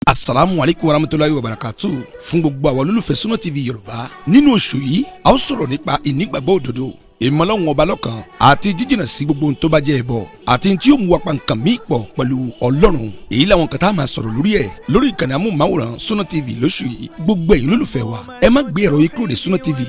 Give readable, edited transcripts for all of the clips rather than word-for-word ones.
Asalaamu aleykum warahmatulahi wabarakatu fún gbogbo àwọn olólùfẹ́ Sunna TV Yorùbá. Nínú oṣù yìí, a ó sọ̀rọ̀ nípa ìnígbàgbọ́ òdodo, ìmọ̀ Ọlọ́hun Ọba lọ́kan àti jíjìnà sí gbogbo ohun tó bá jẹ́ ẹbọ àti tí yóò mú wa pa nǹkan míì pọ̀ pẹ̀lú Ọlọ́run. Èyí làwọn kan tá a máa sọ̀rọ̀ lórí ẹ̀ lórí ìkànnì amóhùnmáwòrán Sunna TV lóṣù yìí. Gbogbo ẹ̀yin olólùfẹ́ wa, ẹ má gbé ẹ̀rọ yìí kúrò ní Sunna TV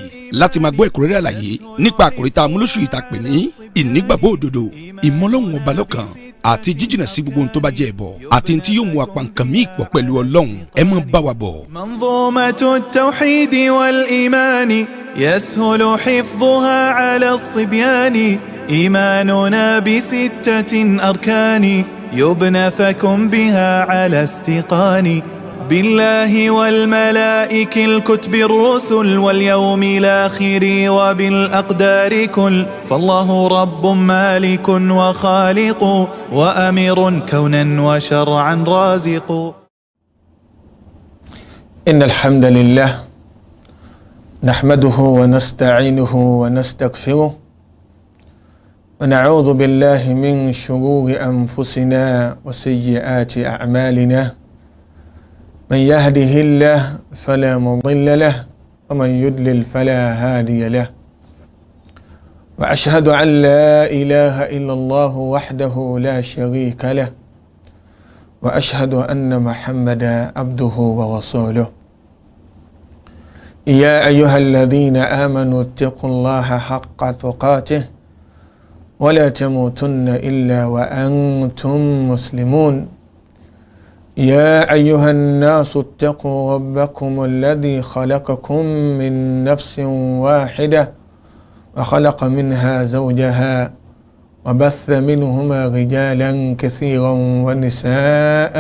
láti máa gbọ́ ẹ̀kúnrẹ́rẹ́ àlàyé nípa àkòrí tá a mú lóṣù yìí, tá a pè ní ìnígbàgbọ́ òdodo, ìmọ̀ Ọlọ́hun Ọba lọ́kan àti jíjìnà sí gbogbo ohun tó bá jẹ́ ẹbọ àti tí yóò mú wa pa nǹkan míì pọ̀ pẹ̀lú Ọlọ́run. Ẹ máa bá wa bọ̀. منظومة التوحيد والإيمان يسهل حفظها على الصبيان. إيماننا بستة أركان يبنى، فكن بها على استيقان. بالله والملائك، الكتب، الرسل، واليوم الآخر، وبالأقدار كل. فالله رب مالك وخالق وأمير كونا وشرعا رازق. إن الحمد لله نحمده ونستعينه ونستغفره، ونعوذ بالله من شرور أنفسنا وسيئات أعمالنا. من يهده الله فلا مضل له، ومن يضلل فلا هادي له. وأشهد أن لا إله إلا الله وحده لا شريك له، وأشهد أن محمدا عبده ورسوله. يا أيها الذين آمنوا اتقوا الله حق تقاته ولا تموتن إلا وأنتم مسلمون. يا أيها الناس اتقوا ربكم الذي خلقكم من نفس واحدة، وخلق منها زوجها، وبث منهما رجالا كثيرا ونساء،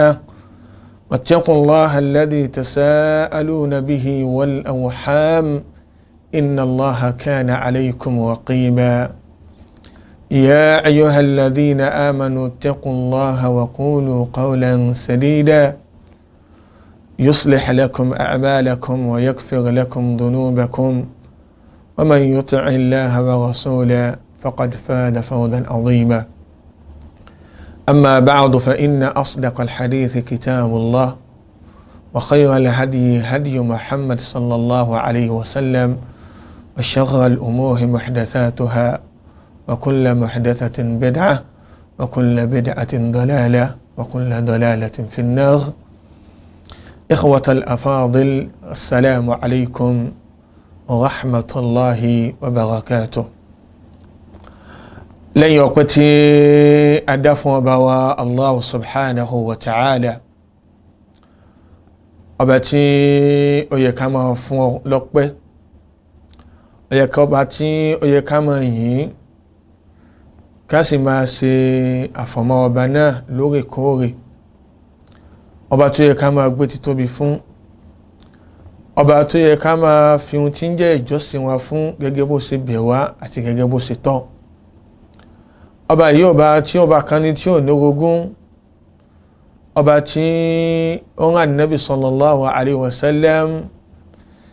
واتقوا الله الذي تساءلون به والأرحام، إن الله كان عليكم رقيبا. يا أيها الذين آمنوا اتقوا الله وقولوا قولا سديدا، يصلح لكم أعمالكم ويغفر لكم ذنوبكم، ومن يطع الله ورسوله فقد فاز فوزا عظيما. أما بعد، فإن أصدق الحديث كتاب الله، وخير الهدي هدي محمد صلى الله عليه وسلم، وشر الأمور محدثاتها، وكل محدثة بدعة، وكل بدعة ضلالة، وكل ضلالة في النار. إخوة الأفاضل، السلام عليكم ورحمة الله وبركاته. Lẹ́yìn ọpẹ́ tí a dá fún ọba wa Allah subhanahu wa ta'ala, ọba tí ó yẹ ká máa fún ọ lọ́pẹ́, ó yẹ ká ọba tí ó yẹ ká máa yìn, ká sì máa ṣe àfọ̀mọ́ ọba náà lóòrèkóòrè, ọba tó yẹ ká máa gbé títóbi fún, ọba tó yẹ ká máa fi ohun tí ń jẹ́ ìjọsìn wa fún gẹ́gẹ́ bó ṣe bẹ̀ wá àti gẹ́gẹ́ bó ṣe tọ́. Ọba yìí, ọba tí ọba kan ní tí ò nórogún, ọba tí ó ń rán Nábì sallallahu alayhi wa sallam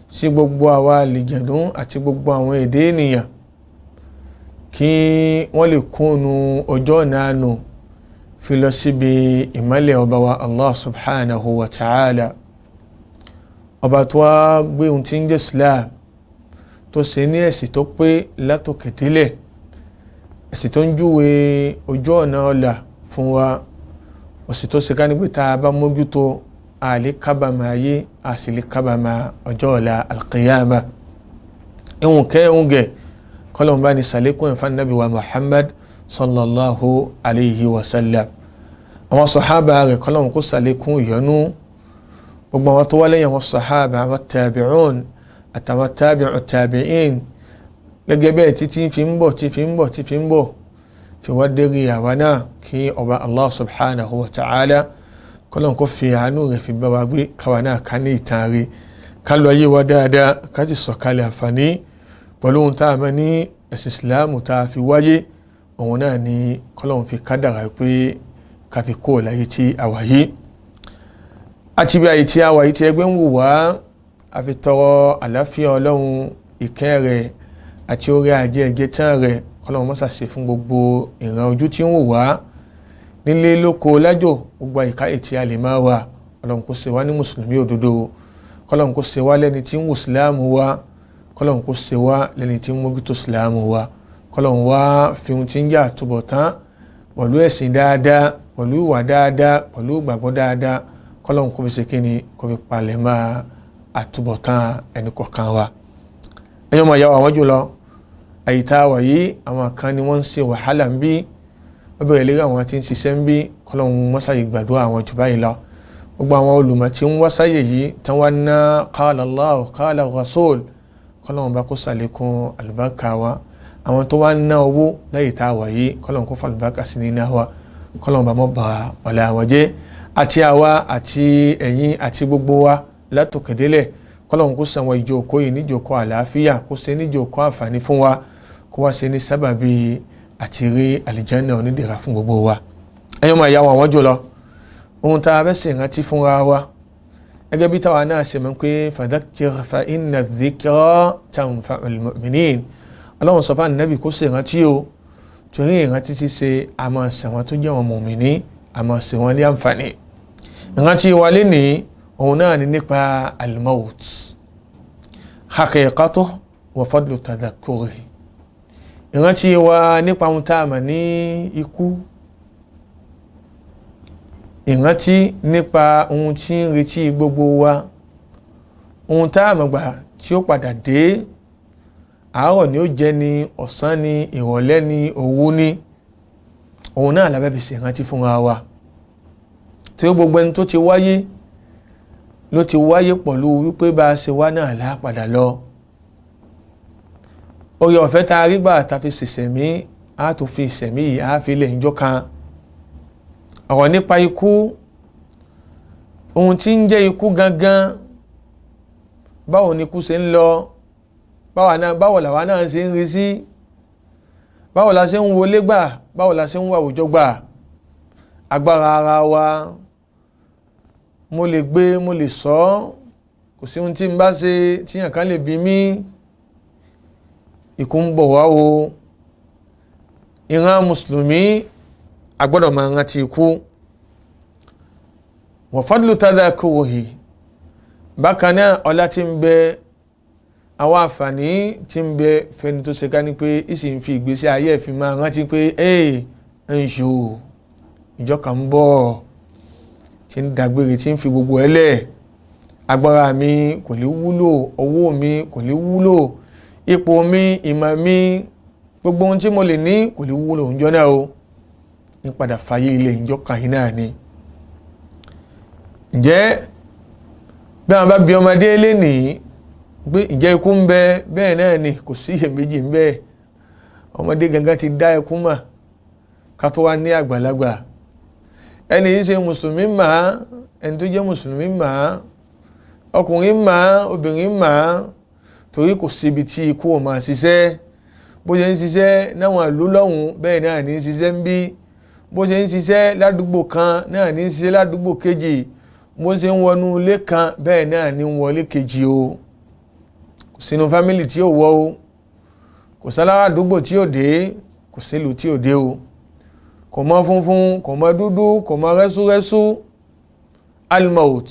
sí gbogbo àwa àlìjẹ̀dún àti gbogbo àwọn èdè ènìyàn kí wọ́n lè kúnnu ọjọ́ náà nù fi lọ síbi ìmọ́lẹ̀ ọba wa Allah subhanahu wa ta'ala, ọba tó wá gbé ohun tí ń jẹ́ Islam tó ṣe ní ẹ̀sìn tó pé látòkè délẹ̀, ẹ̀sìn tó ń júwe ojú ọ̀nà ọ̀la fún wa, òsì tó ṣe ká nígbè tá a bá mójútó, àlè kábàámà ayé, àsìlè kábàámà ọjọ́ ọ̀la alqiyama. Ìhùn kẹ́ ìhùn gẹ̀ kọ́lọ́n bá ní sàlékún ẹ̀fà nàbí wa Muhammad sallallahu alayhi wa sallam, àwọn sàhábà rẹ̀, kọ́lọ́n kó sàlékún ìyọ́nú gbogbo àwọn tó wá lẹ́yìn àwọn sàhábà, àwọn tàbíùn àtàwọn tàbíù tàbíìn, gẹ́gẹ́ bẹ́ẹ̀ títí fi ń bọ̀, tí fi ń bọ̀, tí fi ń bọ̀, fi wá dérí àwa náà, kí ọba Allah subhanahu wa ta'ala kọ́lọ́n kó fi àánú rẹ̀ fi bá wa gbé, káwa náà ká ní ìtàn rẹ̀, ká lọ ayé wa dáadáa, ká sì sọ̀kalẹ̀ àǹfààní pẹ̀lú ohun tá a mọ̀ ní ẹ̀sìn Ìsìláàmù tá a fi wáyé. Òun náà ni kọ́lọ́n fi kádàrá pé ká fi kó láyé tí a wà yìí àti bí àyè tí a wà yìí tí ẹgbẹ́ ń wò wá. A fi tọrọ àlàáfíà Ọlọ́run, ìkẹ́ rẹ̀ àti orí ajé ẹ̀jẹ̀ tán rẹ̀, kọ́lọ́run mọ́sà ṣe fún gbogbo ìran ojú tí ń wò wá nílé lóko lájò, gbogbo àyíká ètí a lè máa wà. Ọlọ́run kó ṣe wá ní mùsùlùmí òdodo, kọ́lọ́run kó ṣe wá lẹ́ni tí ń wò síláàmù wa, kọ́lọ́run kó ṣe wá lẹ́ni tí ń mójútó síláàmù wa, kọ́lọ́run wá fi ohun tí ń jẹ́ àtúbọ̀tán pẹ̀lú ẹ̀sìn dáadáa, pẹ̀lú ìwà dáadáa, pẹ̀lú ìgbàgbọ́ dáadáa, kọ́lọ́run kó fi ṣe kíni, kó fi palẹ̀ mọ́ àtúbọ̀tán ẹnì kọ̀ọ̀kan wa. Ẹ̀yin ọmọ ìyá wa àwọn jùlọ, àyíká wà yìí àwọn kan ni wọ́n ń ṣe wàhálà ń bí, wọ́n bẹ̀rẹ̀ lérí àwọn tí ń ṣiṣẹ́ ń bí, kọ́lọ́run mọ́sáyì gbàdúrà àwọn jù báyìí lọ. Gbogbo àwọn olùmọ̀ tí ń wá sáyè yìí tí wọ́n ná qala Allah qala Rasul, kọ́lọ́run bá kó sàlékún àlùbáríkà wa. Àwọn tó wá ná owó láyè tá a wà yìí, kọ́lọ́run kó fàlùbáríkà sí ní náà wa, kọ́lọ́run bá mọ́ bà ọ̀la àwọn jẹ́, àti àwa àti ẹ̀yin àti gbogbo wa látòkèdélẹ̀. Kọ́lọ́run kó san àwọn ìjókòó yìí níjókòó àlàáfíà, kó ṣe níjókòó àǹfààní fún wa, kó wá ṣe ní sábàbí àti rí àlìjánnà onídẹ̀ra fún gbogbo wa. Ẹ̀yin ọmọ ìyá wa àwọn jùlọ, ohun tá a fẹ́ ṣe ìrántí fúnra wa gẹ́gẹ́ bí táwa náà ṣe mọ̀ pé fadhakkir fa inna dhikra tanfa'ul mu'minin, Ọlọ́run sọ fún Ànábì kó ṣe ìrántí o, torí ìrántí ṣíṣe a máa ṣe àwọn tó jẹ́ àwọn mùmíní, a máa ṣe wọ́n ní àǹfààní. Ìrántí wa lénìí òun náà ni nípa al-maut, haqiqatuhu wa fadlu tadhakkurihi. Ìrántí wa nípa ohun tá a mọ̀ ní ikú, ìrántí nípa ohun tí ń retí gbogbo wa, ohun tá a mọ̀ gbà tí ó padà dé, àárọ̀ ni ó jẹ́ ni, ọ̀sán ni, ìrọ̀lẹ́ ni, òru ni, òun náà la fẹ́ fi ṣèrántí fúnra wa. Tí ó gbogbo ẹni tó ti wáyé ló ti wáyé pẹ̀lú wípé bá a ṣe wá náà là á padà lọ. Oore ọ̀fẹ́ tá a rí gbà tá a fi ṣèṣẹ̀mí, á tó fi ìṣẹ̀mí yìí á fi lè ń jọ́ kan. Ọ̀rọ̀ nípa ikú, ohun tí ń jẹ́ ikú gangan, báwo ni ikú ṣe ń lọ, báwo làwa náà ṣe ń rí sí, báwo la ṣe ń wọlé gbà, báwo la ṣe ń wọ àwùjọ gbà, agbára ara wa, mo lè gbé, mo lè sọ, kò sí ohun tí n bá ṣe tí yàn kan lè bí mí, ikú ń bọ̀ wá o. Ìran mùsùlùmí a gbọ́dọ̀ máa rántí ikú. Wa fadlu tadhakuruhi, bákan náà ọlá tí ń bẹ, àwọn àǹfààní tí ń bẹ fẹ́ni tó ṣe ká ní pé ìsì ń fi ìgbésí ayé ẹ̀ fi máa rántí pé ee ń ṣò ìjọ kan ń bọ̀ tí ń dágbére, tí ń fi gbogbo ẹ lẹ̀, agbára mi kò lè wúlò, owó mi kò lè wúlò, ipò mi, ìmọ̀ mi, gbogbo ohun tí mo lè ní kò lè wúlò ǹjọ́ náà o, ní padà fàyè ilé ìjọ kan yìí náà ni. Ǹjẹ́ bí àwọn bá bi ọmọdé lénìí pé ǹjẹ́ ikú ń bẹ, bẹ́ẹ̀ náà ni, kò sí iyèméjì ń bẹ. Ọmọdé gangan ti dá ikú mà ká tó wá ní àgbàlagbà. Ẹni yìí ṣe mùsùlùmí mà, ẹni tó jẹ́ mùsùlùmí mà, ọkùnrin mà, obìnrin mà, torí kò síbi tí ikú ò máa ṣiṣẹ́. Bó ṣe ń ṣiṣẹ́ náwọn ìlú lọ́hùn, bẹ́ẹ̀ náà ní í ṣiṣẹ́ ń bí. Bó ṣe ń ṣiṣẹ́ ládùúgbò kan náà ní í ṣiṣẹ́ ládùúgbò kejì. Bó ṣe ń wọnú ilé kan bẹ́ẹ̀ náà ní ń wọlé kejì o. Kò sínú fámìlì tí ò wọ o, kò sálára àdúgbò tí ò dé, kò sílùú tí ò dé o. Kò mọ funfun, kò mọ dúdú, kò mọ rẹ́súrẹ́sú. Al-maut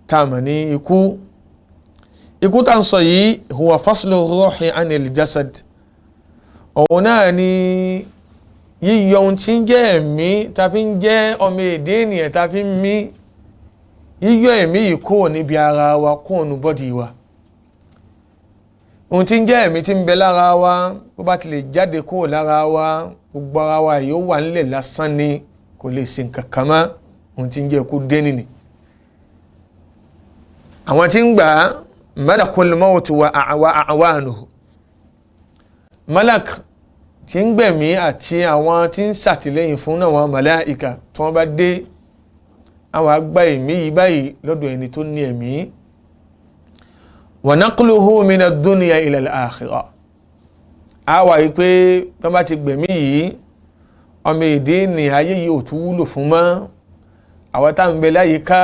tá a mọ̀ ní ikú. Ikú tá ń sọ yìí, huwa faslu ruhi anil jasad, òun náà ni yíyọ ohun tí ń jẹ́ ẹ̀mí tá fi ń jẹ́ ọmọ èdè ènìyàn tá fi ń mí, yíyọ ẹ̀mí yìí kúrò níbi ara wa, kúrò ní bọ́dì wa. Ohun tí ń jẹ́ ẹ̀mí tí ń bẹ lára wa, bó bá ti lè jáde kúrò lára wa, gbogbo ara wa yóò wà nílẹ̀ lásán ni, kò lè ṣe nǹkan kan mọ́. Ohun tí ń jẹ́ ikú dé nìyí. Àwọn tí ń gbà á, malakul mawt wa a'wanuhu, malak tí ń gbẹ̀mí àti àwọn tí ń ṣàtìlẹ́yìn fún náà, àwọn màláìka tí wọ́n bá dé, àwọn àgbà ẹ̀mí yìí báyìí lọ́dọ̀ ẹni tó ní ẹ̀mí. Wa naqluhu mina dunya ila al-akhirah, a wà yìí pé tí wọ́n bá ti gbẹ̀mí yìí, ọmọ èdè ní ayé yìí ò tún wúlò fún mọ́. Àwọn tá à ń bẹ láyìíká,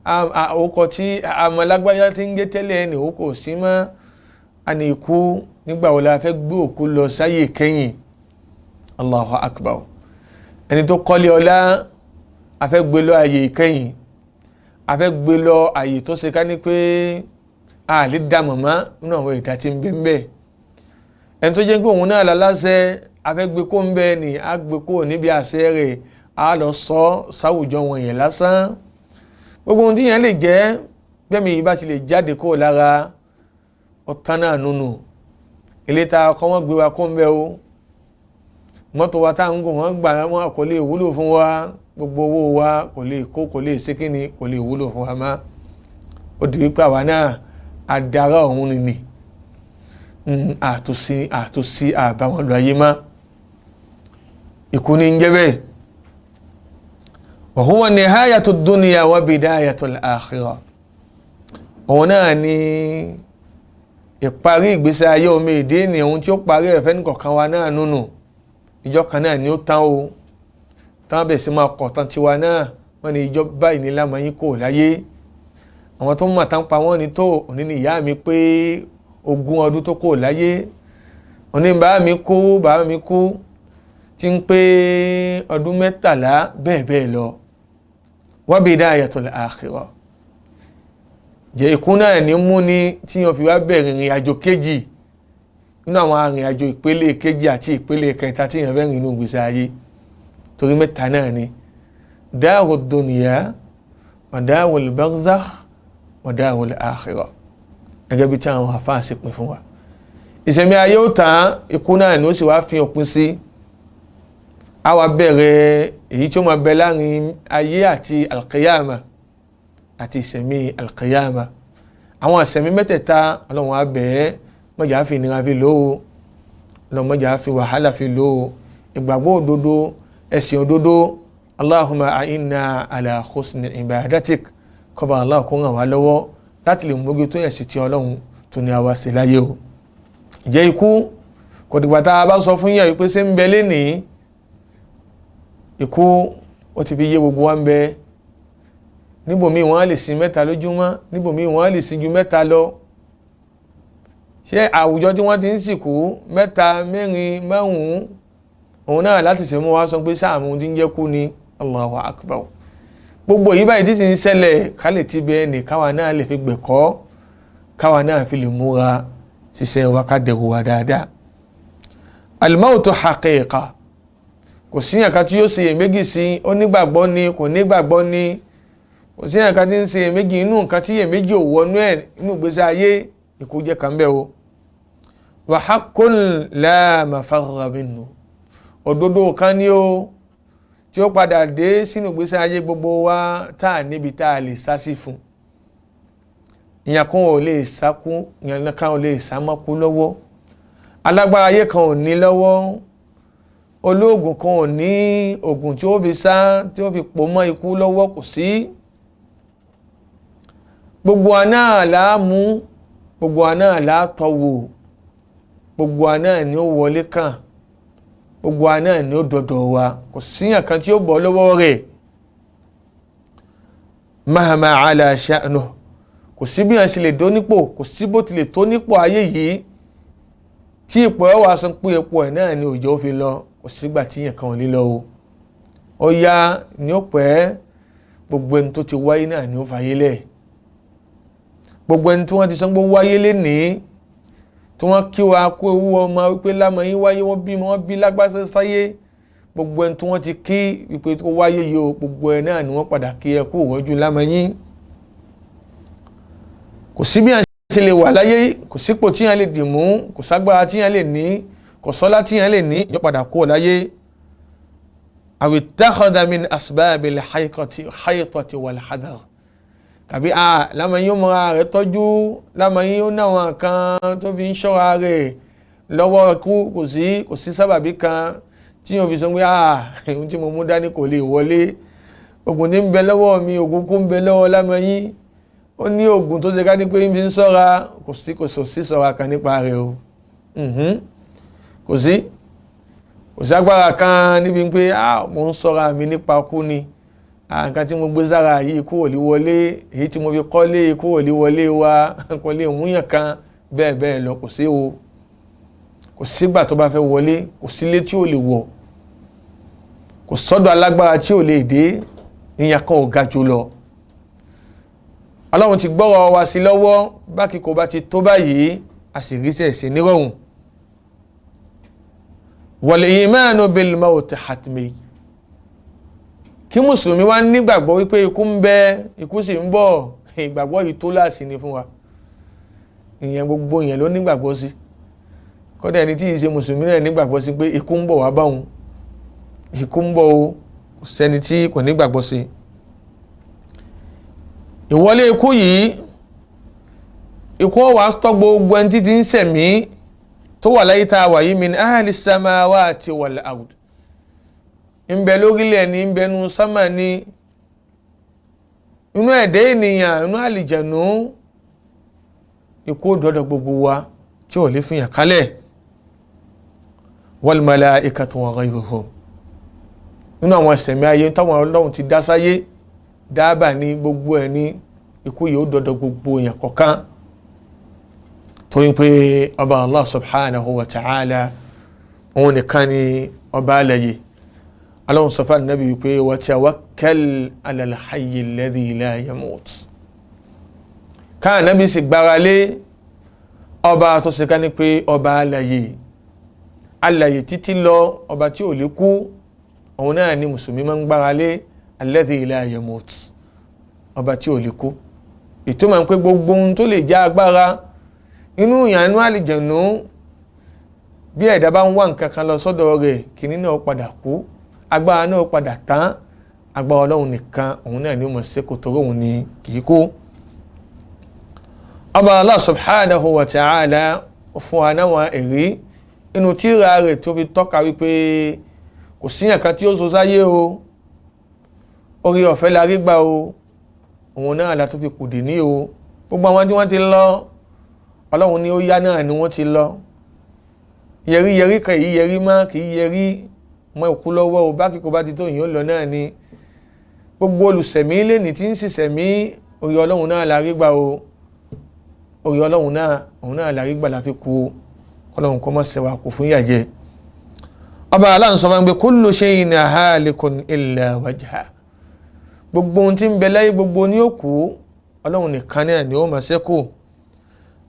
àkókò tí àmọ́ lágbájá ti ń gé tẹ́lẹ̀ ní òkò sí mọ́, a ní ikú. Nígbà wo la fẹ́ gbé òkú lọ sáyè kẹ́yìn? Allahu akbar. Ẹni tó kọ́lé ọlá, a fẹ́ gbé lọ àyè kẹ́yìn. A fẹ́ gbé lọ àyè tó ṣe ká ní pé a lè dá mọ̀mọ́ nínú àwọn ìdá tí ń bẹ ń bẹ. Ẹni tó jẹ́ pé òun náà láláṣẹ, a fẹ́ gbé kó ń bẹ ni, a gbé kó níbi àṣẹ rẹ̀, a lọ sọ sáwùjọ wọn yẹn lásán. Gbogbo ohun tí yẹn lè jẹ́ bẹ́ẹ̀ mi bá ti lè jáde kó lára ọ̀tán náà nùnù. Ilé ta kọ́ wọ́n gbé wa kó ń bẹ o, mọ́tò wa tá à ń gùn wọ́n gbà wọ́n kò lè wúlò fún wa, gbogbo owó wa kò lè kó, kò lè ṣe kíni, kò lè wúlò fún wa mọ́. Ó di wípé àwa náà adara ọ̀hún nìní, àtúnṣe àbáwọn lọ ayé mọ́. Ikú ní ń jẹ́ bẹ́ẹ̀. Wa huwa nihayatu dunya wa bidayatul akhirah. Òun náà ni ìparí ìgbésí ayé omi ìdí ni ohun tí ó parí ẹ̀fẹ́ nìkọ̀ọ̀kan wa náà nùnù. Ìjọ kan náà ni ó tán o, tán bẹ̀ sí máa kọ̀ tán tiwa náà. Wọ́n ní ìjọ báyìí ní lámàyín kò láyé. Àwọn tó mọ̀ tán pa wọ́n ní tó òní ní ìyá mi pé 20 ọdún tó kò láyé, òní bàá mi kú, bàá mi kú tí ń pé ọdún 13 bẹ́ẹ̀ bẹ́ẹ̀ lọ. Wa bidayatul akhirah. Jẹ́ ikú náà ní mú ni tí wọ́n fi wá bẹ̀rẹ̀ ìrìn àjò kejì nínú àwọn arìnrìn àjò ìpele kejì àti ìpele kẹta tí èèyàn fẹ́ rìn nínú ìgbésí ayé. Torí mẹ́ta náà ni darud dunya wa darul barzakh wa darul akhirah, gẹ́gẹ́ bí tí àwọn àfáà ṣe pín fún wa. Ìṣẹ̀mí ayé ó tán, ikú náà ni ó sì wá fi òpin sí. A wá bẹ̀rẹ̀ èyí tí ó máa bẹ láàrin ayé àti alqiyama àti ìṣẹ̀mí alqiyama. Àwọn ìṣẹ̀mí mẹ́tẹ̀ẹ̀ta Ọlọ́run á bẹ̀ ẹ́, mọ̀jà fi ìnira fi lò ó, Ọlọ́run mọ̀jà fi wàhálà fi lò ó. Ìgbàgbọ́ òdodo, ẹ̀sìn òdodo, Allahumma a'inna ala husni ibadatik, kọba Allah kó ràn wá lọ́wọ́ láti lè mójútó ẹ̀sìn tí Ọlọ́run tó ní àwa sí láyé o. Ìjẹ́ ikú kò dìgbà tá a bá sọ fún yàn pé ṣé ń bẹ lénìí, ikú ó ti fi yé gbogbo wa ń bẹ. Níbòmíì wọ́n á lè sin 3 lójúmọ́, níbòmíì wọ́n á lè sin ju 3 lọ. Ṣé àwùjọ tí wọ́n ti ń sìnkú 3, 4, 5 òun náà láti ṣe mú wa sọ pé sáàmù tí ń jẹ́ kú ni? Allahu akbar. Gbogbo èyí báyìí tí sì ń ṣẹlẹ̀ ká lè ti bẹ́ẹ̀ ní káwa náà lè fi gbẹ̀kọ́, káwa náà fi lè múra ṣiṣẹ́ wa ká dẹ̀rù wa dáadáa. Al-mawtu haqiqa. Kò sí ẹ̀ka tí yóò ṣe iyèméjì sí, ó nígbàgbọ́ ni kò nígbàgbọ́ ni. Kò sí ẹ̀ka tí ń ṣe iyèméjì inú nǹkan tí iyèméjì ò wọnú ẹ̀ nínú ìgbésí ayé, ikú jẹ́ kan bẹ́ẹ̀ o. Wa haqqun la mafarra minhu. Òdodo kan ni o tí ó padà dé sínú ìgbésí ayé gbogbo wa tá a níbi tá a lè sá sí fún. Ìyàn kan ò lè sákú, ìyàn kan ò lè sámọ́kú lọ́wọ́. Alágbára ayé kan ò ní lọ́wọ́. Olóògùn kan ò ní ògùn tí ó fi sá, tí ó fi pò mọ́ ikú lọ́wọ́, kò sí. Gbogbo wa náà là á mú, gbogbo wa náà là á tọ́wò, gbogbo wa náà ni ó wọlé kàn, gbogbo wa náà ni ó dọ̀dọ̀ wa, kò síyàn kan tí ó bọ́ lọ́wọ́ rẹ̀. Mahama ala sha'nuhu. Kò sí bí wọ́n ṣe lè dó nípò, kò sí bó ti lè tó nípò ayé yìí tí ipò ẹ̀ wá sọ pé ipò ẹ̀ náà ni òjò fi lọ, kò sígbà tí yẹn kan ò ní lọ o. Ó yá ni ó pẹ́, gbogbo ẹni tó ti wáyé náà ni ó fàyè lẹ̀. Gbogbo ẹni tí wọ́n ti sọ pé wáyé lénìí, tí wọ́n kí wa kó ewu ọmọ wípé lámọ̀yín wáyé, wọ́n bí wọ́n bí lágbáṣẹ́ sáyé, gbogbo ẹni tí wọ́n ti kí wípé tó wáyé yìí o, gbogbo ẹ náà ni wọ́n padà kí ẹ kú ìrọ́jú lámọ̀yín. Kò sí bí wọ́n ṣe lè wà láyé, kò sípò tí wọ́n lè dì mú, kò ságbára tí wọ́n lè ní, kò sọ́lá tí wọ́n lè ní, yóò padà kú láyé. Aw ittakhadha min asbabil haytati wal hadar. Tàbí a lámọ̀yín ó mọra rẹ̀ tọ́jú, lámọ̀yín ó náwọn kan tó fi ń ṣọ́ra rẹ̀ lọ́wọ́ ikú, kò sí sábàbí kan tí yóò fi sọ pé a ohun tí mo mú dání kò lè wọlé, oògùn ní ń bẹ lọ́wọ́ mi, oògùn kú ń bẹ lọ́wọ́ lámọ̀yín, ó ní oògùn tó ṣe ká ní pé ń fi ń ṣọ́ra, kò sí ṣọ́ra kan nípa rẹ̀ o. Kò sí agbára kan níbi pé a mo ń ṣọ́ra mi nípa kú ni, nǹkan tí mo gbé sára yìí kú ò lè wọlé, èyí tí mo fi kọ́lé kú ò lè wọlé wa, kò lè múyàn kan, bẹ́ẹ̀ bẹ́ẹ̀ lọ, kò sí o. Kò sígbà tó bá fẹ́ wọlé, kò sílé tí ò lè wọ̀, kò sọ́dọ̀ alágbára tí ò lè dé, ìyàn kan ò ga jù lọ. Ọlọ́run ti gbọ́rọ̀ wa sí lọ́wọ́, bákì kò bá ti tó báyìí a sì ríṣẹ́ ṣe nírọ̀rùn. Wal imanu bil mawti hatmi, kí mùsùlùmí wá nígbàgbọ́ wípé ikú ń bẹ, ikú sì ń bọ̀, ìgbàgbọ́ yìí tó láàsì ni fún wa. Ìyẹn gbogbo ìyẹn ló nígbàgbọ́ sí. Kódà ẹni tí ì ṣe mùsùlùmí náà nígbàgbọ́ sí pé ikú ń bọ̀ wá báwọn, ikú ń bọ̀ o, kò sẹ́ni tí kò nígbàgbọ́ sí. Ìwọlé ikú yìí, ikú ọ̀wá tọ́ gbogbo ẹni tí ti ń sẹ̀mí tó wà láyé tá a wà yìí, min ahli samawati wal ard, ń bẹ lórílẹ̀ ní, ń bẹ nu sámà ní, inú ẹ̀dẹ́ ènìyàn, inú àlìjẹ̀nú, ikú dọ́dọ̀ gbogbo wa tí ò lè fi hàn kálẹ̀. Wal malaikatu wa ghayruhum, nínú àwọn ẹsẹ̀mí ayé táwọn Ọlọ́run ti dá sáyé, dábàá ní gbogbo ẹ̀ ní, ikú yìí ó dọ́dọ̀ gbogbo èèyàn kọ̀ọ̀kan. Torí pé ọba Allah subhanahu wa ta'ala òun nìkan ni ọba alààyè. Ọlọ́run sọ fún Ànábì wípé wa tawakkal ala al-hayyi alladhi la yamut, ká Ànábì sì gbára lé ọba tó ṣe ká ní pé ọba alààyè, alààyè títí lọ, ọba tí ò lè kú, òun náà ni mùsùlùmí máa ń gbára lé, alladhi la yamut, ọba tí ò lè kú. Ìtumọ̀ ń pé gbogbo ohun tó lè já agbára inú ìyànú àlìjẹ̀nú, bí ẹ̀dá bá ń wá nǹkan kan lọ sọ́dọ̀ rẹ̀, kìnní náà padà kú, agbára náà padà tán, agbára Ọlọ́run nìkan òun náà ni ó mọ̀ sí kò tó òun ni kì í kú. Ọba Allah subhanahu wa ta'ala fún wa náwọn ẹ̀rí inú tírà rẹ̀ tó fi tọ́ka wípé kò síyàn kan tí ó so sáyé o, orí ọ̀fẹ́ la rí gbà o, òun náà la tó fi kùdì ní o. Gbogbo àwọn tí wọ́n ti lọ, Ọlọ́run ní ó yá náà ni wọ́n ti lọ. Yẹrí yẹrí kan èyí yẹrí má kì í yẹrí mọ òkú lọ́wọ́ o, bá kíkó bá ti tó yìí ó lọ náà ni. Gbogbo olùsẹ̀mí lẹ́ni tí ń ṣiṣẹ̀mí, orí Ọlọ́run náà la rí gbà o, orí Ọlọ́run náà òun náà la rí gbà la fi kú o. Ọlọ́run kọ́ mọ́ sẹ́wà kò fún yàjẹ́. Ọba Allah sọ fún mi pé kullu shay'in halikun illa wajha, gbogbo ohun tí ń bẹ láyé gbogbo ní ó kú, Ọlọ́run nìkan náà ni ó máa ṣẹ́kù.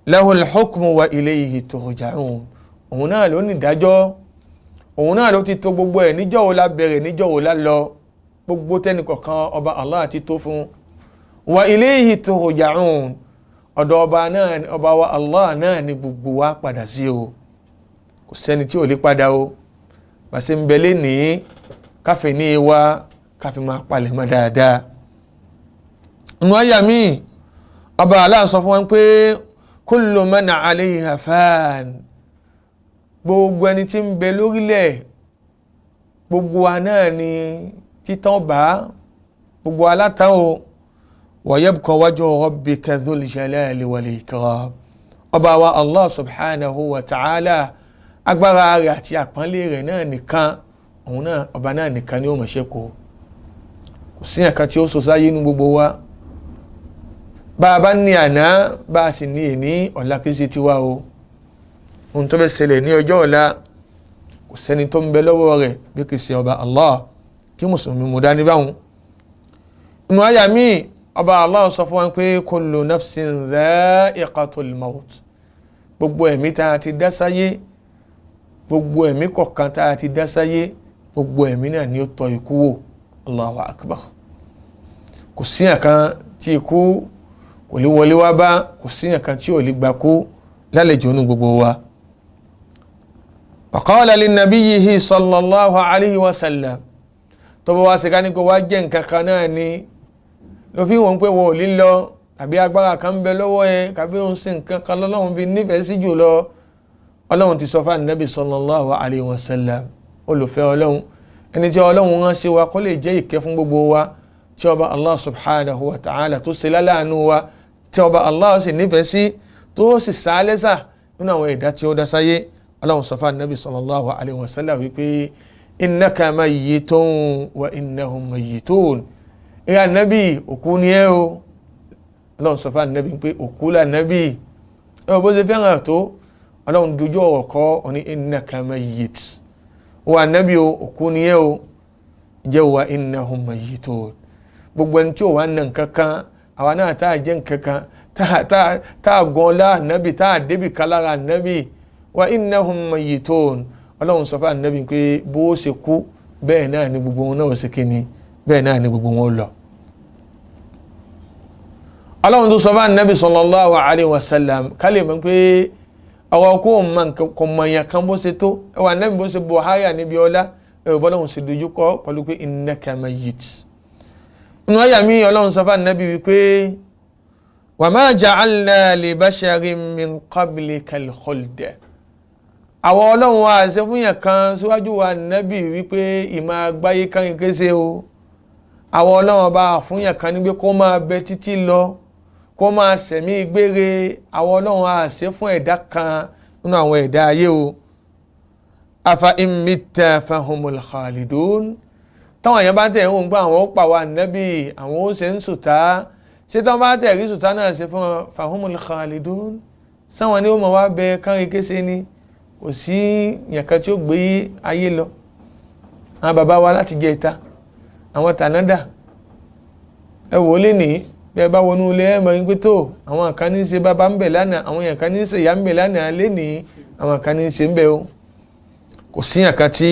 Lahul hukmu wa ilayhi turja'un, òun náà ló ní ìdájọ́, òun náà ló ti tó gbogbo ẹ̀, níjọ́ wo la bẹ̀rẹ̀, níjọ́ wo la lọ, gbogbo tẹ́nìkọ̀kan ọba Allah ti tó fún. Wa ilayhi turja'un, ọ̀dọ̀ ọba náà, ọba wa Allah náà ni gbogbo wa padà sí o, kò sẹ́ni tí ò lè padà o. Bàṣẹ ń bẹ lénìí, káfí ní wa káfí máa palẹ̀ mọ́ dáadáa. Inú àyà mi, ọba Allah sọ fún wa pé kullu man alayha fan, gbogbo ẹni tí ń bẹ lórílẹ̀, gbogbo wa náà ni títàn bá, gbogbo alátàn o. Wa yabqa wajhu rabbika dhul jalali wal ikram, ọba wa Allah subhanahu wa ta'ala, agbára rẹ̀ àti àpọ́nlé rẹ̀ náà nìkan, òun náà ọba náà nìkan ni ó mọ̀ ṣẹ́kù. Kò sí ẹ̀kan tí ó sọ sáyé inú gbogbo wa. Bá a bá ní àná, bá a sì ní èní, ọ̀la kìí ṣe tiwa o. Ohun tó fẹ́ ṣẹlẹ̀ ní ọjọ́ ọ̀la, kò sẹ́ni tó ń bẹ lọ́wọ́ rẹ̀ bí kìí ṣe ọba Allah, kí mùsùlùmí mú dání báwọn. Inú àyà mi, ọba Allah sọ fún wa pé kullu nafsin dha'iqatul maut, gbogbo ẹ̀mí tá a ti dá sáyé, gbogbo ẹ̀mí kọ̀ọ̀kan tá a ti dá sáyé, gbogbo ẹ̀mí náà ni ó tọ́ ikú wò. Allahu akbar. Kò sí ẹ̀kan tí ikú kò lè wọlé wá bá, kò sí ẹ̀kan tí ò lè gbà kú lálejò inú gbogbo wa. Wa qala linnabiyyihi sallallahu alayhi wa sallam, tó bá wá sí ká ní kó wá jẹ́ nǹkan kan náà ni ló fi wọ́n pé wọ́n ò lè lọ, àbí agbára kan ń bẹ lọ́wọ́ ẹ, kàbí òun sì nǹkan kan lọ́lọ́run fi nífẹ̀ẹ́ sí jù lọ. Ọlọ́run ti sọ fún Ànábì sallallahu alayhi wa sallam, olùfẹ́ Ọlọ́run, ẹni tí Ọlọ́run rán sí wa kó lè jẹ́ ìkẹ́ fún gbogbo wa, tí ọba Allah subhanahu wa ta'ala tó ṣe láláàánú wa, tí ọba Allah sì nífẹ̀ẹ́ sí, tó sì sá lẹ́sà nínú àwọn ẹ̀dá tí ó dá sáyé. Ọlọ́run sọ fún Ànábì sallallahu alayhi wa sallam wípé innaka mayyitun wa innahum mayyitun, ìyá Ànábì òkú ni ẹ́ o. Ọlọ́run sọ fún Ànábì pé òkú là Ànábì, ẹ bó ṣe fẹ́ràn tó, Ọlọ́run dojú ọ̀rọ̀ kọ́ ọ ní innaka mayyit, wa Ànábì o, òkú ni ẹ́ o, jẹ́ wa innahum mayyitun, gbogbo ẹni tí ò wá nà nǹkan kan Àwa náà tá a jẹ́ nǹkankan, tá a gan ọlá ànábì, tá a débì kan lára ànábì. Wa innahum mayyitun, ọlọ́run sọ fún ànábì pé bó ṣe kú bẹ́ẹ̀ náà ni gbogbo wọn náà ṣe kíni, bẹ́ẹ̀ náà ni gbogbo wọn lọ. Ọlọ́run tó sọ fún ànábì sallallahu alayhi wa sallam kálí mọ̀ pé ọwọ́ kó o mọ nǹkan kò mọ èèyàn kan bó ṣe tó ẹwà ànábì bó ṣe bọ̀ háyà níbi ọlá ẹ̀rọ bọ́lọ́run ṣe dojú kọ pẹ̀lú pé innaka mayyit. Inú àyà mi ọlọ́run sọ fún ànábì wípé wa ma ja'alna li basharin min qablikal khuld. Àwọn ọlọ́run wa ṣe fún yàn kan síwájú wa ànábì wípé ìmọ̀ àgbáyé kan kése o. Àwọn ọlọ́run bá fún yàn kan ní pé kó máa bẹ títí lọ, kó máa sẹ̀mí gbére. Àwọn ọlọ́run á ṣe fún ẹ̀dá kan nínú àwọn ẹ̀dá ayé o. Afa in mitta fahumul khalidun. Táwọn èèyàn bá tẹ̀ ń gbọ́ àwọn ó pa wa ànábì, àwọn ó ṣe ń sùtá. Ṣé táwọn bá tẹ̀ rí sùtá náà ṣe fún wọn, fahumul khalidun, sáwọn ni ó mọ̀ wá bẹ kárí kése ni. Kò sí yàn kan tí ó gbé ayé lọ. Àwọn bàbá wa láti jẹ ìta, àwọn tànádà, ẹ wò ó lé nìyí. Bí ẹ bá wọnú ilé ẹ mọ̀ ní pé tó àwọn kan ní í ṣe bàbá ń bẹ̀ lánàá, àwọn èèyàn kan ní í ṣe ìyá ń bẹ̀ lánàá, lénìí àwọn kan ní í ṣe ń bẹ̀ o. Kò sí yàn kan tí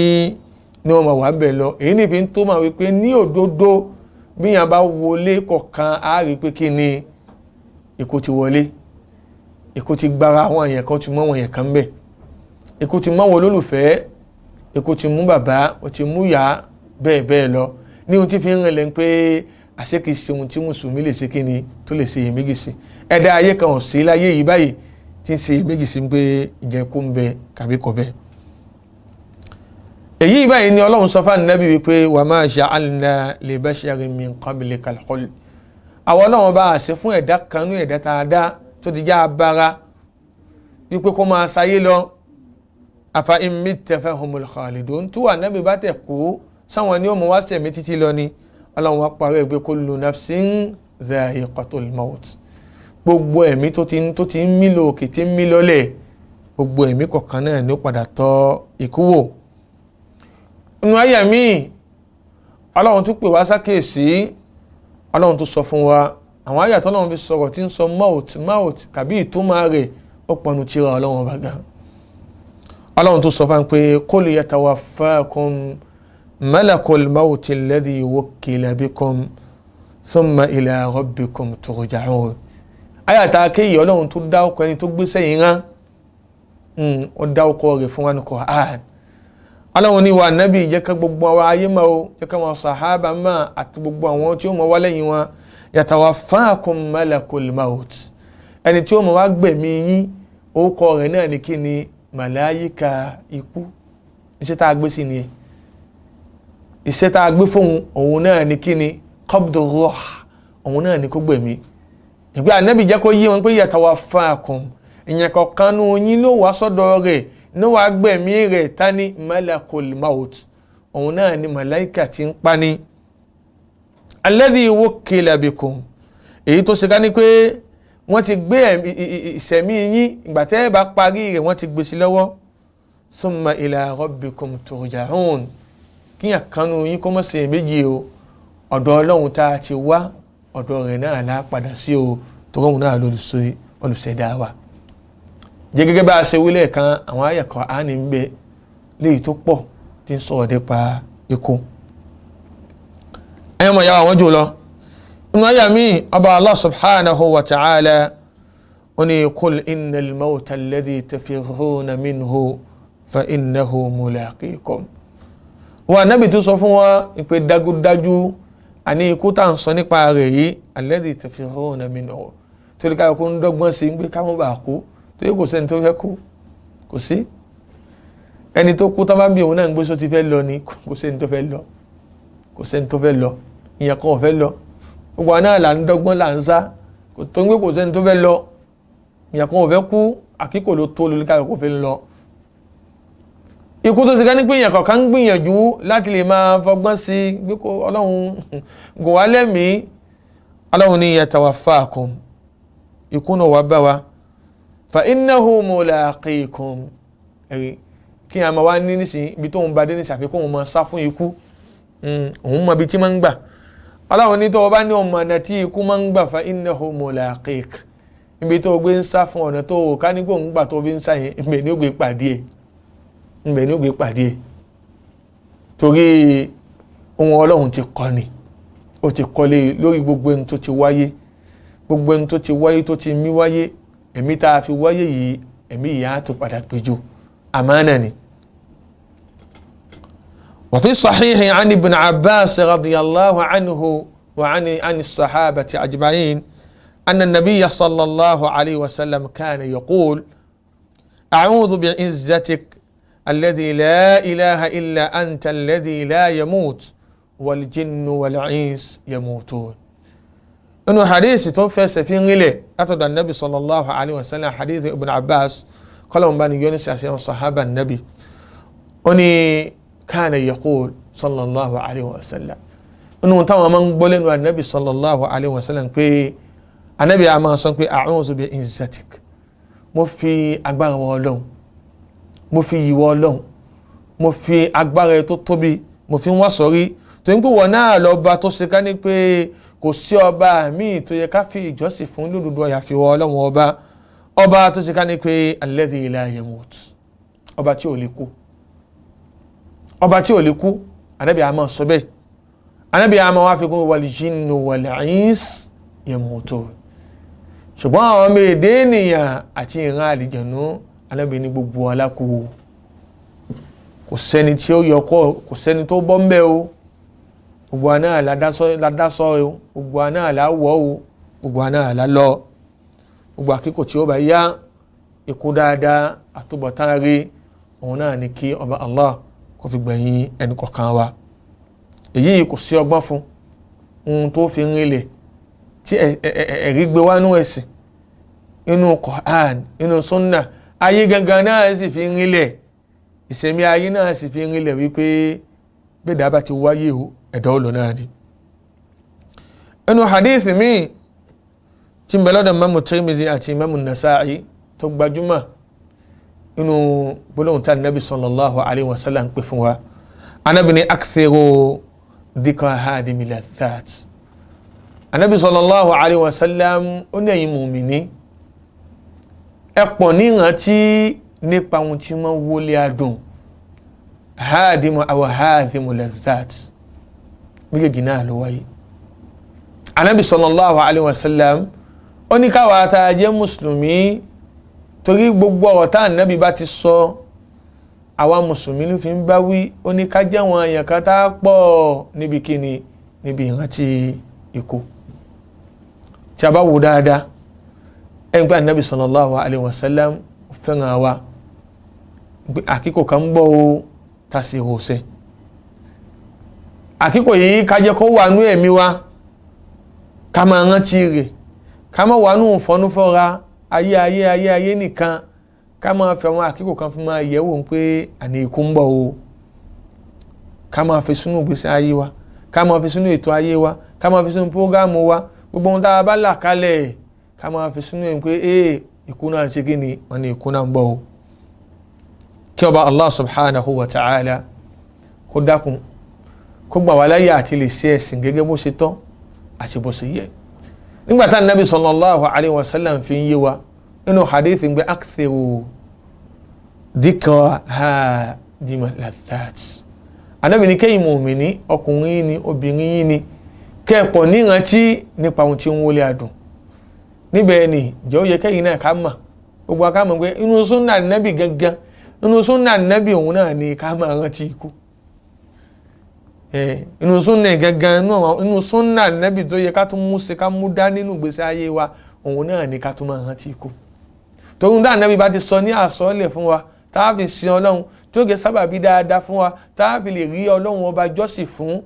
ní wọn máa wà ń bẹ̀ lọ. Èyí ní fi ń tó máa wípé ní òdodo bí yàn bá wọlé kọ̀ọ̀kan á rí pé kí ni ikú ti wọlé, ikú ti gbára àwọn èèyàn kan, ti mú àwọn èèyàn kan ń bẹ̀, ikú ti mú àwọn olólùfẹ́, ikú ti mú bàbá, ó ti mú ìyá, bẹ́ẹ̀ bẹ́ẹ̀ lọ. Ní ohun tí fi ń rìnlẹ̀ pé àṣé kìí ṣe ohun tí mùsùlùmí lè ṣe kíni tó lè ṣe iyèméjì sí. Ẹ̀dá ayé kan ò sí láyé yìí báyìí tí ń ṣe iyèméjì sí pé ìjẹ́ kó ń bẹ tàbí kò bẹ. Èyí báyìí ni ọlọ́run sọ fún ànábì wípé wa ma ja'alna li basharin min qablikal khuld. Àwọn ọlọ́run bá àṣẹ fún ẹ̀dá kan ní ẹ̀dá tá a dá tó ti já abara wípé kó máa ṣayé lọ. Afa in mitta fahumul khalidun. Tó ànábì bá tẹ̀ kú sáwọn ni ó mọ wá sẹ̀mí títí lọ ni. Ọlọ́run wá parí ẹ̀ pé kullu nafsin dha'iqatul maut. Gbogbo ẹ̀mí tó ti ń mí lọ òkè, tí ń mí lọ́lẹ̀, gbogbo ẹ̀mí kọ̀ọ̀kan náà ni ó padà tọ́ ikú wò. Inú àyà mi ọlọ́run tún pè wá sákèsí, ọlọ́run tún sọ fún wa àwọn àyà tọ́lọ́run fi sọ̀rọ̀ tí ń sọ maut maut tàbí ìtumọ̀ rẹ̀ ó pọnú tírà ọlọ́run ọba gan. Ọlọ́run tún sọ fún wa pé qul yatawaffakum malakul mawti alladhi wukkila bikum thumma ila rabbikum turja'un. Àyà tá a kéyìí ọlọ́run tó dá ọkọ ẹni tó gbé sẹ́yìn rán, ó dá ọkọ rẹ̀ fún wa ní Qur'an. Ọlọ́run ní wa nábì jẹ́ ká gbogbo àwọn ayé máa o, jẹ́ ká wọn sàhábà máa àti gbogbo àwọn tí ó mọ̀ wá lẹ́yìn wọn. Yatawaffakum malakul maut, ẹni tí ó mọ̀ wá gbẹ̀mí yín, orúkọ rẹ̀ náà ní kí ni? Màláyíkà ikú. Iṣẹ́ tá a gbé sí ni ẹ̀, iṣẹ́ tá a gbé fóun òun náà ní kí ni? Qabdu ruh, òun náà ní kó gbẹ̀mí. Ìgbé ànábì jẹ́ kó yé wọn pé yatawaffakum, ìyẹn kọ̀ọ̀kan nù yín ló wá sọ́dọ̀ rẹ̀ ní wàá gbẹ̀mí rẹ̀, ta ni? Malakul maut, òun náà ni màláìkà tí ń pa ni. Alladhi wukkila bikum, èyí tó ṣe ká ní pé wọ́n ti gbé ìṣẹ̀mí yín, ìgbà tẹ́ ẹ bá parí rẹ̀ wọ́n ti gbé sí lọ́wọ́. Thumma ila rabbikum turja'un, kíyàn kanú yín kó mọ̀ sí méjì o, ọ̀dọ̀ ọlọ́run tá a ti wá, ọ̀dọ̀ rẹ̀ náà lá padà sí o, tọ́rọ̀ òun náà lolùṣẹ̀dá wa. Jẹ́ gẹ́gẹ́ bá a ṣe wílẹ̀ kan, àwọn àyà Kùránì ń bẹ léyìí tó pọ̀ tí ń sọ̀rọ̀ nípa ikú. Ẹ̀yọ́ mọ̀ yàrá wọn jù lọ. Inú àyà mi, ọba Allah subhanahu wa ta'ala, ó ní qul innal mawta alladhi tafirruna minhu fa innahu mulaqikum. Wọ́n ànábì tó sọ fún wa pé dájúdájú àní ikú tá à ń sọ nípa rẹ̀ yìí, alladhi tafirruna minhu, torí ká kó ń dọ́gbọ́n sí pé káwọn bá kú, torí kò sẹ́ni tó fẹ́ kú, kò sí ẹni tó kú tó bá bí òun náà ń gbé só ti fẹ́ lọ ni, kò sẹ́ni tó fẹ́ lọ, kò sẹ́ni tó fẹ́ lọ, ìyẹn kan ò fẹ́ lọ, gbogbo àná là ń dọ́gbọ́n là ń sá, tó ń gbé kò sẹ́ni tó fẹ́ lọ, ìyẹn kan ò fẹ́ kú, àkíkò ló tó lórí ká kò fẹ́ lọ. Ikú tó ti ká ní pé èèyàn kọ̀ọ̀kan ń gbìyànjú láti lè máa fọgbọ́n sí i bí kò ọlọ́run gùn wá lẹ́mìí, ọlọ́run ní yatawaffakum, ikú náà wá bá wa, fa innahu mulaqikum. Ẹ̀rí kí a máa wá ní nísìnyí ibi tó ń ba dé nísìnyí, àfikún òun máa sá fún ikú, òun mọ ibi tí máa ń gbà. Ọlọ́run ní tó o bá ní ọmọ ọ̀nà tí ikú máa ń gbà fa innahu mulaqik, ibi tó o gbé ń sá fún ọ̀nà tó o ká nígbò ń gbà tó o fi ń sá yẹn, ibẹ̀ ni ó gbé pàdé ẹ̀, ibẹ̀ ni ó gbé pàdé ẹ̀. Torí ohun Ọlọ́run ti kọ́ ni, ó ti kọ́lé lórí gbogbo ẹni tó ti wáyé, gbogbo ẹni tó ti wáyé tó ti mí wáyé, ẹ̀mí tá a fi wáyé yìí, ẹ̀mí yìí á tó padà péjú, àmánà ni. وفي الصحيح عن ابن عباس رضي الله عنه وعن الصحابة أجمعين أن النبي صلى الله عليه وسلم كان يقول: أعوذ بعزتك الذي لا إله إلا أنت الذي لا يموت والجن والعيس يموتون. إنه حديث توفى سفين إليه أتدى النبي صلى الله عليه وسلم، حديث ابن عباس قال بني يونس صحابة النبي أني كان يقول صلى الله عليه وسلم إنه تمام من قبل النبي صلى الله عليه وسلم في النبي أما صلى أعوذ بعزتك، mo fi agbára Ọlọ́run, mo fi ìwọ Ọlọ́run, mo fi agbára tó tóbi, mo fi ń wá sọrí tó ń pè wọ́n náà lọ́ba tó ṣe ká ní pé kò sí ọba míì tó yẹ ká fi ìjọsìn fún lódodo àyàfi Ọlọ́run ọba, ọba tó ṣe ká ní pé alladhi la yamut, ọba tí ò lè kú, ọba tí ò lè kú. Ànábì a máa sọ bẹ́ẹ̀, Ànábì a máa wá fi kún wal jinnu wal ins yamutun, ṣùgbọ́n àwọn ọmọ èdè ènìyàn àti ìran àlìjẹ̀nú, Ànábì ní gbogbo alákò, kò sẹ́ni tí ó yọ kọ́, kò sẹ́ni tó bọ́ mbẹ́ o, gbogbo àná ládásọ o, gbogbo àná làwọ̀ o, gbogbo àná lálọ́, gbogbo àkíkò tí ó bá yá ikú dáadáa àtúbọ̀tán rí òun náà ní kí ọba Allah kó fi gbẹ̀yìn ẹnì kọ̀ọ̀kan wa. Èyí kò sí ọgbọ́n fún ohun tó fi ń rinlẹ̀ tí ẹ̀rí gbé wá nú ẹ̀sìn inú Qur'an inú sunna ayé gangan náà sì fi ń rinlẹ̀, ìsẹ̀mí ayé náà sì fi ń rinlẹ̀ wípé gbẹ̀dá bá ti wáyé o ẹ̀dá ọ̀lọ́ náà ni. Inú hadith mi tí ń bẹ lọ́dọ̀ Imamu Tirmidhi àti Imamu Nasa'i tó gbajúmọ̀ inú gbólóhùn tá Nabi sallallahu alayhi wa sallam ń pè fún wa, Ànábì ní akthiru dhikra hadimi ladhat. Ànábì sallallahu alayhi wa sallam ó ní ẹ̀yin mùmíní ẹ pọ̀ ní ìrántí nípa ohun tí wọ́n wọlé adùn, hadimu aw hadimu lazzat, méjèèjì náà ló wáyé. Ànábì sallallahu alayhi wa sallam ó ní káwa tá a jẹ́ mùsùlùmí, torí gbogbo ọ̀rọ̀ tá Ànábì bá ti sọ àwa mùsùlùmí ló fi ń bá wí, ó ní ká jẹ́ àwọn èèyàn kan tá a pọ̀ níbi kíni, níbi ìrántí ikú. Tí a bá wò dáadáa ẹni pé Ànábì sallallahu alayhi wa sallam fẹ́ràn wa pé àkíkò kan ń bọ̀ o tá a sì rò sẹ́, àkíkò yìí ká jẹ́ kó wà nú ẹ̀mí wa, ká máa rántí rẹ̀, ká má wà nú fọ́núfọ́ra ayé ayé ayé ayé nìkan, ká máa fẹ́ àwọn àkíkò kan fún máa yẹ̀ wò pé àní ikú ń bọ̀ o, ká máa fi sínú ìgbésí ayé wa, ká máa fi sínú ètò ayé wa, ká máa fi sínú prógámù wa, gbogbo ohun tá a bá là kalẹ̀ ká máa fi sínú ẹ̀ pé ee ikú náà ṣe kí ni, wọ́n ní ikú náà ń bọ̀ o. Kí ọba Allah subhanahu wa ta'ala kó dákun kó gbà wá láyè àti lè ṣe ẹ̀sìn gẹ́gẹ́ bó ṣe tọ́ àti bó ṣe yẹ. Nígbà tá Nabi sallallahu alayhi wa sallam fi ń yé wa nínú hadith ń gbé akthiru dhikra hadima ladhat, Ànábì ní kẹ́yìn mùmíní ọkùnrin ni obìnrin yìí ni kẹ́ẹ̀pọ̀ nírántí nípa ohun tí ń wọlé adùn. Níbẹ̀ ni ìjẹ́ ó yẹ kẹ́yìn náà ká mọ̀, gbogbo aká mọ̀ pé inú súnà Nábì gangan, inú súnà Nábì òun náà ni ká máa rántí ikú. Inú súnà gangan, inú súnà Nábì tó yẹ ká tún mú ṣe ká mú dá nínú ìgbésí ayé wa òun náà ni ká tún máa rántí ikú. Torí dá Nábì bá ti sọ ní àsọlẹ̀ fún wa tá a fi sin Ọlọ́run tó gẹ sábàbí dáadáa fún wa tá a fi lè rí Ọlọ́run ọba jọ́sìn fún,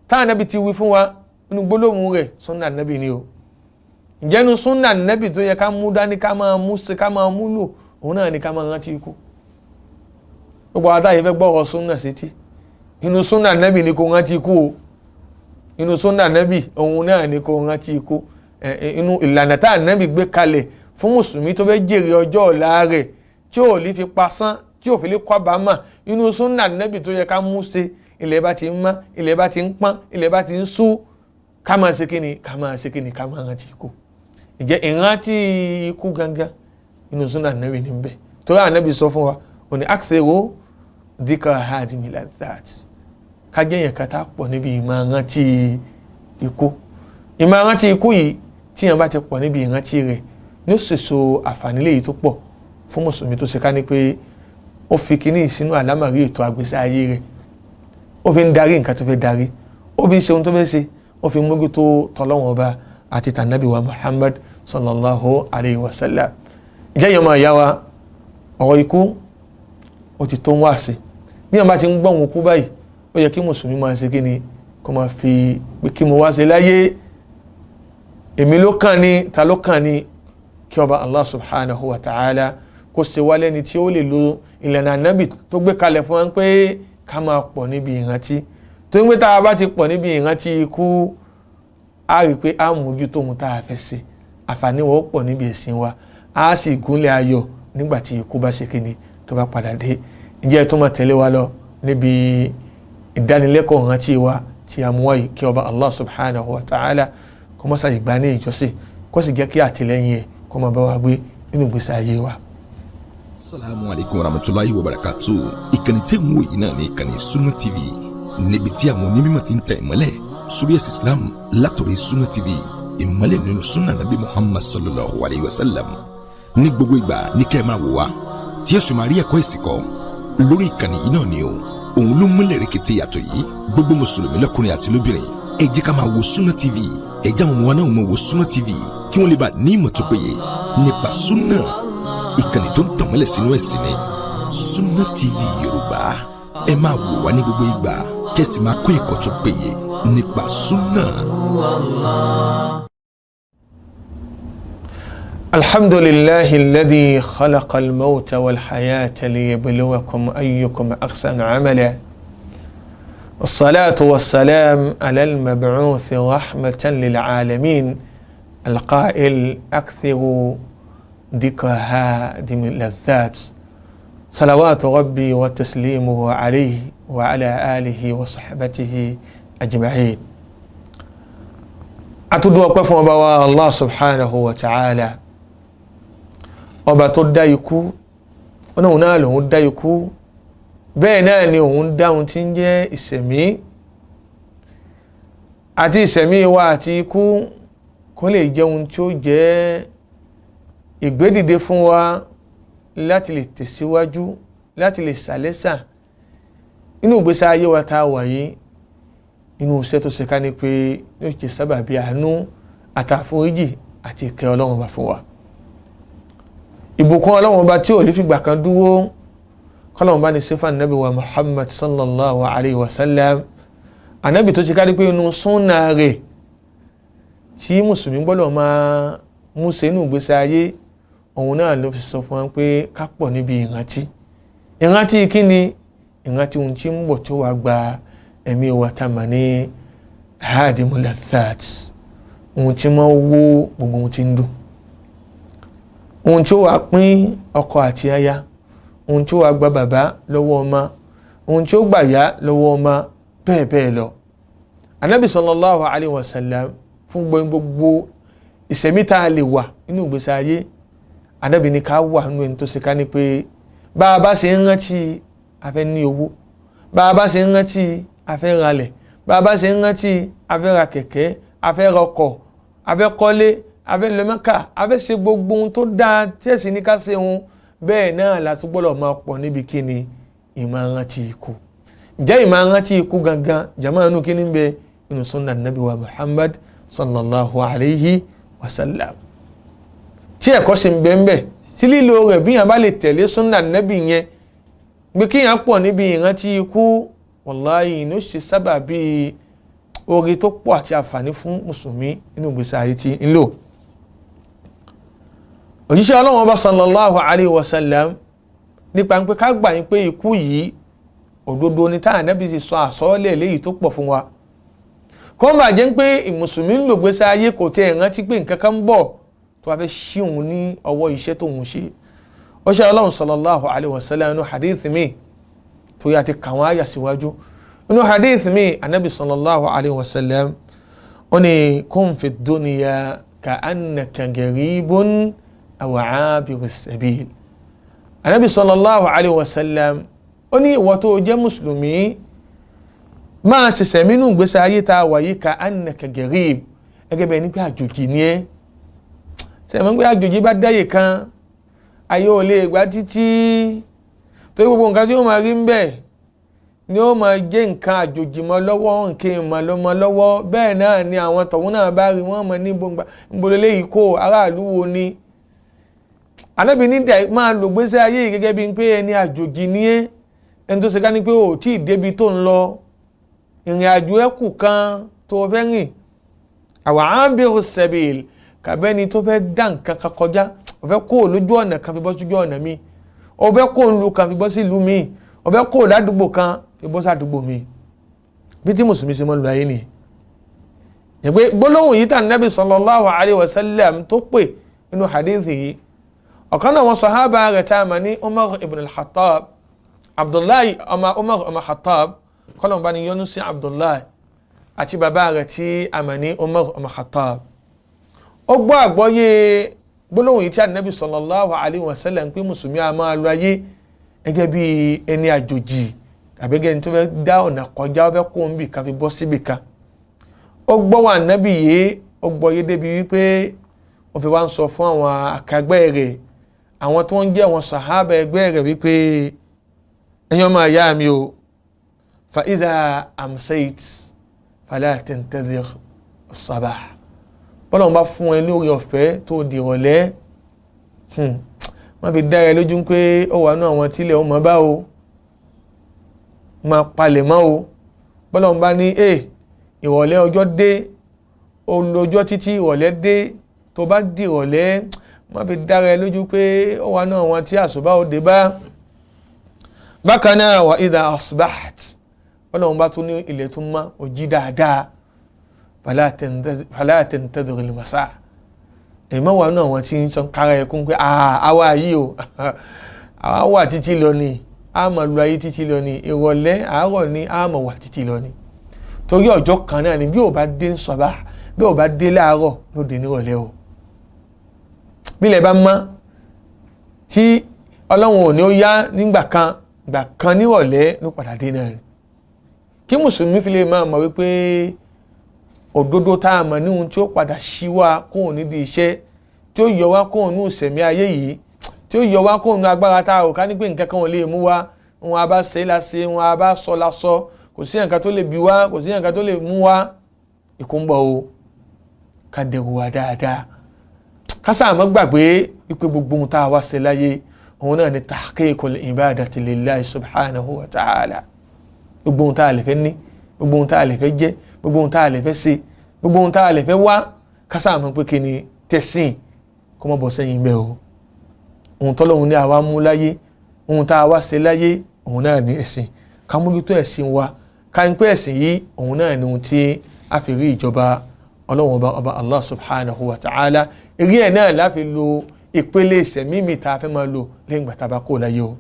tá a Nábì ti wí fún wa inú gbólóhùn rẹ̀ súnà Nábì ni o. Ǹjẹ́ inú súnà Nábì tó yẹ ká mú dání ká máa mú ṣe ká máa mú lò òun náà ni ká máa rántí ikú. Gbogbo àwọn táyé fẹ́ gbọ́rọ̀ súnà sétí, inú súnà Nábì ni kò rántí ikú o, inú súnà Nábì òun náà ni kò rántí ikú. Inú ìlànà tá Nábì gbé kalẹ̀ fún mùsùlùmí tó fẹ́ jèrè ọjọ́ ọ̀la rẹ̀ tí ò lè fi pasán tí ò fi lè kọ́ àbámà, inú súnà Nábì tó yẹ ká mú ṣe, ilẹ̀ bá ti ń mọ́, ilẹ̀ bá ti ń pọ́n, ilẹ̀ bá ti ń sú, Ká máa ṣe kíni, ká máa ṣe kíni, ká máa rántí ikú. Ìjẹ́ ìrántí ikú gangan inú súnà ànábì ní bẹ́ẹ̀, torí ànábì sọ fún wa òní akthiru dhikra hadimi ladhat, ká jẹ́ yẹn kata pọ̀ níbi ìmọ̀ rántí ikú. Ìmọ̀ rántí ikú yìí, tí yẹn bá ti pọ̀ níbi ìrántí rẹ̀, ní ó ṣèṣò àǹfààní léyìí tó pọ̀ fún mùsùlùmí tó ṣe ká ní pé ó fi kíní sínú àlámọ̀rí ètò àgbésí ayé rẹ̀, ó fi ń darí nǹkan tó fẹ́ darí, ó fi ń ṣe ohun tó fẹ́ ṣe, ó fi ń mójútó tọ́lọ́wọ́n ọba àti tànàbí wa Muhammad sallallahu alayhi wa sallam. Ìjẹ́ ìyọ̀mọ̀ ìyá wa, ọ̀rọ̀ ikú ó ti tó ń wá sí. Bí wọ́n bá ti ń gbọ́ òun kú báyìí, ó yẹ kí mùsùlùmí máa ṣe kí ni, kó máa fi pé kí mo wá ṣe láyé, èmi ló kàn ní, ta ló kàn ní, kí ọba Allah subhanahu wa ta'ala kó ṣe wá lẹ́ni tí ó lè lo ìlànà ànábì tó gbé kalẹ̀ fún wa pé ká máa pọ̀ níbi ìrántí. Tó ń gbé tá a bá ti pọ̀ níbi ìrántí ikú, a rí i pé a mójútó ohun tá a fẹ́ ṣe, àǹfààní wa ó pọ̀ níbi ẹ̀sìn wa, a sì gúnlẹ̀ ayọ̀ nígbà tí ikú bá ṣe kíni tó bá padà dé. Ǹjẹ́ ẹ tó máa tẹ̀lé wa lọ níbi ìdánilẹ́kọ̀ọ́ ìrántí wa tí a mú wáyé, kí ọba Allah subhanahu wa ta'ala kó má ṣàyè gbà ní ìjọsìn, kó sì jẹ́ kí àtìlẹ́yìn ẹ̀ kó máa bá wa gbé nínú ìgbésí ayé wa. Salamu alaykum warahmatulahi wabarakatu. Ìkànnì tẹ́ ń wò yìí náà ní ìkànnì Sunna TV, níbi tí àwọn onímọ̀ ti ń tẹ̀ ìmọ́lẹ̀ sórí ẹ̀sìn Islam látọ̀rọ̀ Sunna TV, ìmọ́lẹ̀ nínú sunna nabi Muhammad sallallahu alayhi wa sallam. Ní gbogbo ìgbà ní kẹ́ ẹ máa wò wá, tí ẹ sì máa rí ẹ̀kọ́ ẹ̀sìn kọ́ lórí ìkànnì yìí náà ni o. Òun ló múlẹ̀ rẹ̀kẹ̀tẹ̀ yàtọ̀ yìí. Gbogbo mùsùlùmí lọ́kùnrin àti lóbìnrin, ẹ jẹ́ ká máa wo Sunna TV. Ẹ jẹ́ àwọn ọmọ wa náà máa wo Sunna TV, kí wọ́n lè bá ní ìmọ̀ tó péye nípa sunna. Ìkànnì tó ń tànmọ́lẹ̀ sínú ẹ̀sìn ni Sunna TV Yorùbá. Ẹ máa wò wá ní gbogbo ìgbà, kẹ́sì máa kó ẹ̀kọ́ tó péye nípa sunna. الحمد لله الذي خلق الموت والحياة ليبلوكم أيكم أحسن عملا، والصلاة والسلام على المبعوث رحمة للعالمين القائل أكثروا ذكر هادم اللذات، صلوات ربي وتسليمه عليه وعلى آله وصحبته أجمعين. Àtúndú ọpẹ́ fún ọba wa Allah subhanahu wa ta'ala, ọba tó dá ikú. Òun náà lòun dá ikú, bẹ́ẹ̀ náà ni òun dá ohun tí ń jẹ́ ìṣẹ̀mí àti ìṣẹ̀mí wa àti ikú, kó lè jẹ́ ohun tí ó jẹ́ ìgbédìde fún wa láti lè tẹ̀síwájú, láti lè sàlẹ́sà inú ìgbésí ayé wa tá a wà yìí, inú iṣẹ́ tó ṣe ká ní pé yóò jẹ́ sábàbí àánú àtàforíjì àti ìkẹ́ Ọlọ́run bá fún wa, ìbùkún Ọlọ́run bá tí ò lè fìgbà kan dúró, kọ́lọ́run bá ní sífà nàbí wa Muhammad sallallahu alayhi wa sallam, ànábì tó ṣe ká ní pé inú súnà rẹ̀ tí mùsùlùmí gbọ́dọ̀ máa mú ṣe inú ìgbésí ayé, òun náà ló fi sọ fún wa pé ká pọ̀ níbi ìrántí. Ìrántí kí ni? Ìrántí ohun tí ń bọ̀ tó wàá gba ẹ̀mí wa tá a mà ní hadimu lathat, ohun tí wọ́n wó gbogbo ohun tí ń dùn, ohun tí ó wàá pín ọkọ àti aya, ohun tí ó wàá gba bàbá lọ́wọ́ ọmọ, ohun tí ó gbà yá lọ́wọ́ ọmọ, bẹ́ẹ̀ bẹ́ẹ̀ lọ. Anabi sallallahu alayhi wa sallam fún gbogbo ìsẹ̀mí tá a lè wà nínú ìgbésí ayé, Anabi ní ká wà nínú ẹni tó ṣe ká ní pé bá a bá ṣe ń rántí a fẹ́ ní owó, bá a bá ṣe ń rántí a fẹ́ ralẹ̀, bá a bá ṣe ń rántí a fẹ́ ra kẹ̀kẹ́, a fẹ́ rọkọ̀, a fẹ́ kọ́lé, a fẹ́ lọ Mẹ́kà, a fẹ́ ṣe gbogbo ohun tó dáa tí ẹ̀sìn ní ká ṣe ohun bẹ́ẹ̀ náà la tún gbọ́dọ̀ máa pọ̀ níbi kíni ìmọ̀ rántí ikú. Ǹjẹ́ ìmọ̀ rántí ikú gangan jàmáà inú kíni ń bẹ inú sunna nabi wa Muhammad sallallahu alayhi wa sallam, tí ẹ̀kọ́ sì ń bẹ ń bẹ sí lílo rẹ̀ bí yàn bá lè tẹ̀lé sunna nabi yẹn, gbé kíyàn pọ̀ níbi ìrántí ikú, wàláyé ní ó ṣe sábà bíi oore tó pọ̀ àti àǹfààní fún mùsùlùmí nínú ìgbésí ayé tí ń lò. Òjíṣẹ́ Ọlọ́run ọba sallallahu alayhi wa sallam nípa pé ká gbà yín pé ikú yìí òdodo ni tá ànábì sì sọ àsọọ́lẹ̀ léyìí tó pọ̀ fún wa. Kó má jẹ́ pé mùsùlùmí ń lò gbésí ayé kò tẹ́ ẹ̀ rántí pé nǹkan kan ń bọ̀ tó wá fẹ́ ṣí òun ní ọwọ́ iṣẹ́ tóun ṣe. Ó ṣe Ọlọ́run sallallahu alayhi wa sallam nínú hadith mi tó yà ti kà wọ́n àyà síwájú. Inú hadith mi, anabi sallallahu alayhi wa sallam Ó ní kun fi dunya ka annaka garibun aw abiru sabil. Anabi sallallahu alayhi wa sallam ó ní ìwọ tó jẹ́ mùsùlùmí máa ṣẹ̀ṣẹ̀ mínú ìgbésí ayé tá a wà yìí ka annaka garib, gẹ́gẹ́ bẹ́ẹ̀ ní pé àjòjì ni ẹ́. Sẹ́mi pé àjòjì bá dáyè kan ayé ò lè gbà títí, torí gbogbo nǹkan tí ó máa rí ń bẹ̀ ni ó máa jẹ́ nǹkan àjòjì mọ́ lọ́wọ́, nǹkan ìmọ̀ lọ́mọ lọ́wọ́. Bẹ́ẹ̀ náà ni àwọn tọ̀hún náà bá rí wọ́n mọ̀ ní nbololé yìí kó aráàlú wo ni. Ànábì ní dẹ̀ máa lò gbésí ayé yìí gẹ́gẹ́ bíi pé ẹni àjòjì ni ẹ́, ẹni tó ṣe ká ní pé ò tí ì débi tó ń lọ, ìrìn àjò ẹ̀kù kan tó fẹ́ rìn. Àwọn àbẹ̀rù sẹ̀bìl kàbẹ́ni tó fẹ́ dá nǹkan kan kọjá, ó fẹ́ kó lójú ọ̀nà kan fi bọ́ sójú ọ̀nà mi, ó fẹ́ kó lu kan fi bọ́ sí ìlú mi, ó fẹ́ kó ládùúgbò kan fi bọ́ sádùúgbò mi. Bí tí mùsùlùmí ṣe máa ń lo ayé nìyẹn. Ìpè gbólóhùn yìí tà Nábì sallallahu alayhi wa sallam tó pè nínú hadithi yìí, ọ̀kan náà wọn sàhábà rẹ̀ tá a mọ̀ ní Umar ibn al-Khattab, Abdullahi ọmọ Umar ọmọ Khattab, kọ́lọ̀ bá ní yọ́nú sí Abdullahi àti bàbá rẹ̀ tí a mọ̀ ní Umar ọmọ Khattab. Ó gbọ́ àgbọ́yé gbólóhùn yìí tí Ànábì sallallahu alayhi wa sallam ń pè mùsùlùmí a máa lo ayé gẹ́gẹ́ bí ẹni àjòjì tàbí gẹ́gẹ́ ní tó fẹ́ dá ọ̀nà kọjá, ó fẹ́ kó ń bì kan fi bọ́ síbì kan. Ó gbọ́ wà Ànábì yìí, ó gbọ́ yé débi wípé ó fi wá ń sọ fún àwọn akẹgbẹ́ rẹ̀, àwọn tó ń jẹ́ àwọn sàhábà ẹgbẹ́ rẹ̀ wípé ẹ̀yin ọmọ ìyá mi o, fa iza amsayt fala tantadhir as-sabah. Bọ́lá wọn bá fún ẹ lórí ọ̀fẹ́ tó di ìrọ̀lẹ́, má fi dá ẹ lójú pé ó wà nú àwọn tílẹ̀ ó mọ̀ bá o, máa palẹ̀ mọ́ o. Bọ́lá wọn bá ní ìrọ̀lẹ́ ọjọ́ dé, olójọ́ títí ìrọ̀lẹ́ dé, tó bá di ìrọ̀lẹ́ má fi dá ẹ lójú pé ó wà nú àwọn tí àsùbá ó dé bá. Bákan náà wà idha asbaht, bọ́lá wọn bá tún ní ilẹ̀ tó mọ́ ó jí dáadáa, fala tantadhir al-masa. Èèmọ̀ wà nù àwọn tí ń sọ kára ẹkún pé àwa yìí o, àwa wà títí lọ ni, a máa lu ayé títí lọ ni, ìrọ̀lẹ́ àárọ̀ ni a máa wà títí lọ ni. Torí ọjọ́ kan náà ni bí ò bá dé sọ̀bà, bí ò bá dé láàárọ̀ ló dé nírọ̀lẹ́ o. Bí ilẹ̀ bá mọ́ tí Ọlọ́run ò ní ó yá nígbà kan, ìgbà kan nírọ̀lẹ́ ló padà dé náà ni. Kí mùsùlùmí fi lè máa mọ̀ wípé òdodo tá a mọ̀ ní ohun tí ó padà ṣí wa kóhùn nídìí iṣẹ́, tí ó yọ wá kóhùn ní ìsẹ̀mí ayé yìí, tí ó yọ wá kóhùn ní agbára tá a rò ká ní pé nǹkan kan ò lè mú wa, wọn a bá ṣe la ṣe, wọn a bá sọ la sọ, kò sí nǹkan tó lè bí wa, kò sí nǹkan tó lè mú wa. Ikú ń bọ̀ o, ká dẹrù wa dáadáa, ká sáà má gbàgbé wípé gbogbo ohun tá a wá ṣe láyé òun náà ni tahqiqul ibadati lillahi subhanahu wa ta'ala. Gbogbo ohun tá a lè fẹ́ ní, gbogbo ohun tá a lè fẹ́ jẹ́, gbogbo ohun tá a lè fẹ́ ṣe, gbogbo ohun tá a lè fẹ́ wá, kásá mọ̀ pé kí ni tẹ̀sìn kó má bọ̀ sẹ́yìn bẹ́ẹ̀ o. Ohun tọ́lọ́hun ní àwa mú láyé, ohun tá a wá ṣe láyé, òun náà ní ẹ̀sìn. Ká mójútó ẹ̀sìn wa, ká ń pé ẹ̀sìn yìí òun náà ní ohun tí a fi rí ìjọba Ọlọ́run ọba ọba Allah subhanahu wa ta'ala. Eré ẹ̀ náà la fi lo ìpele ìsẹ̀mí mi tá a fẹ́ máa lò lẹ́yìn ìgbà tá a bá kó láyé o.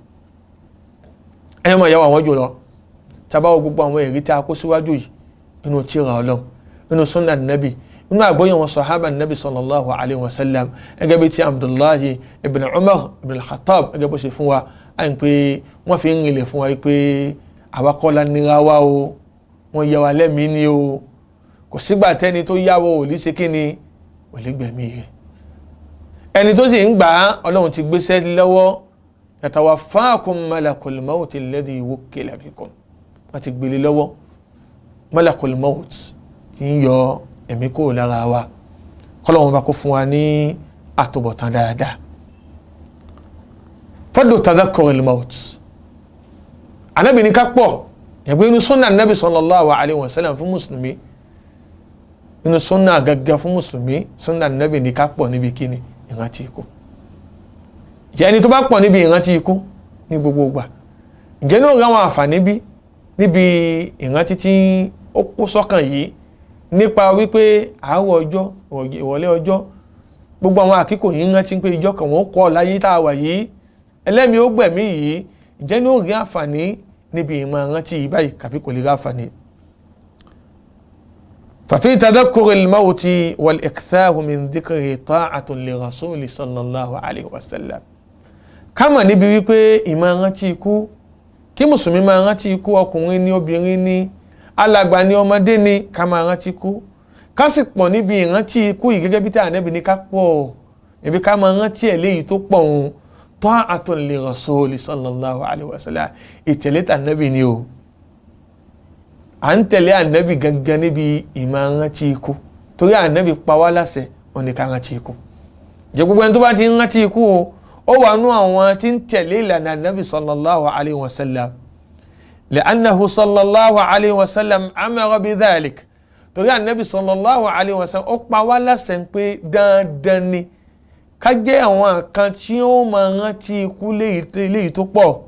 Ẹ̀yin máa yẹ wọ àwọn jùlọ, tá a bá wo gbogbo àwọn èrí tá a kó síwájú yìí nínú tírà Ọlọ́run, nínú sunna nabi, nínú àgbọ́yé wọn sahaba nabi sallallahu alayhi wa sallam, gẹ́gẹ́ bí ti Abdullahi ibn Umar ibn al-Khattab gẹ́gẹ́ bó ṣe fún wa, àyìn pé wọ́n fi ń rinlẹ̀ fún wa pé àwa kọ́ la nira wa o, wọ́n yẹ wa lẹ́mìí ni o, kò sígbà tẹ́ni tó yáwó ò lè ṣe kí ni ò lè gbẹ̀mí rẹ̀. Ẹni tó sì ń gbà á Ọlọ́run ti gbéṣẹ́ lọ́wọ́, yatawaffakum malakul mawti alladhi wukkila bikum, wọ́n ti gbélé lọ́wọ́ malakul maut ti ń yọ ẹ̀mí kúrò lára wa. Kọ́lọ́hun bá kó fún wa ní àtúbọ̀tán dáadáa. Fadlu tadhakkuril maut, Ànábì ní ká pọ̀ ẹ̀gbẹ́ inú súnà Ànábì sallallahu alayhi wa sallam fún mùsùlùmí, inú súnà gẹ́gẹ́ fún mùsùlùmí, súnà Ànábì ní ká pọ̀ níbi kíni ìrántí ikú. Ìjẹ́ ẹni tó bá pọ̀ níbi ìrántí ikú ní gbogbo ìgbà, ǹjẹ́ ní ó rí àwọn àǹfààní bí níbi ìrántí tí ó kó sọ́kàn yìí nípa wípé àárọ̀ ọjọ́, ìrọ̀lẹ́ ọjọ́, gbogbo àwọn àkíkò yìí ń rántí pé ìjọ kan wọ́n kọ́ láyé tá a wà yìí, ẹlẹ́mìí ó gbẹ̀mí yìí, ǹjẹ́ ní ó rí àǹfààní níbi ìmọ̀ ìrántí yìí báyìí kàbí kò lè rí àǹfààní. Fa fi tadhakkuri al-mawti wal-iktharu min dhikrihi ta'atun li rasuli sallallahu alayhi wa sallam. Ká mọ̀ níbi wípé ìmọ̀ rántí ikú, kí mùsùlùmí máa rántí ikú, ọkùnrin ní obìnrin ní alàgbà ní ọmọdé ní, ká máa rántí ikú, ká sì pọ̀ níbi ìrántí ikú yìí gẹ́gẹ́ bí tí Ànábì ní ká pọ̀ ibi ká máa rántí ẹ̀ léyìí tó pọ̀ òun. Ta'atun li rasuli sallallahu alayhi wa sallam, ìtẹ̀lé tànábì ni o. À ń tẹ̀lé Ànábì gangan níbi ìmọ̀ rántí ikú, torí Ànábì pa wá láṣẹ ó ní ká rántí ikú. Jẹ́ gbogbo ẹni tó bá ti ń rántí ikú o, ó wà nú àwọn tí ń tẹ̀lé ìlànà Ànábì sallallahu alayhi wa sallam. Li'annahu sallallahu alayhi wa sallam amara bi dhalik, torí Ànábì sallallahu alayhi wa sallam ó pa wá láṣẹ pé dandan ni ká jẹ́ àwọn kan tí ó máa rántí ikú léyìí tó pọ̀.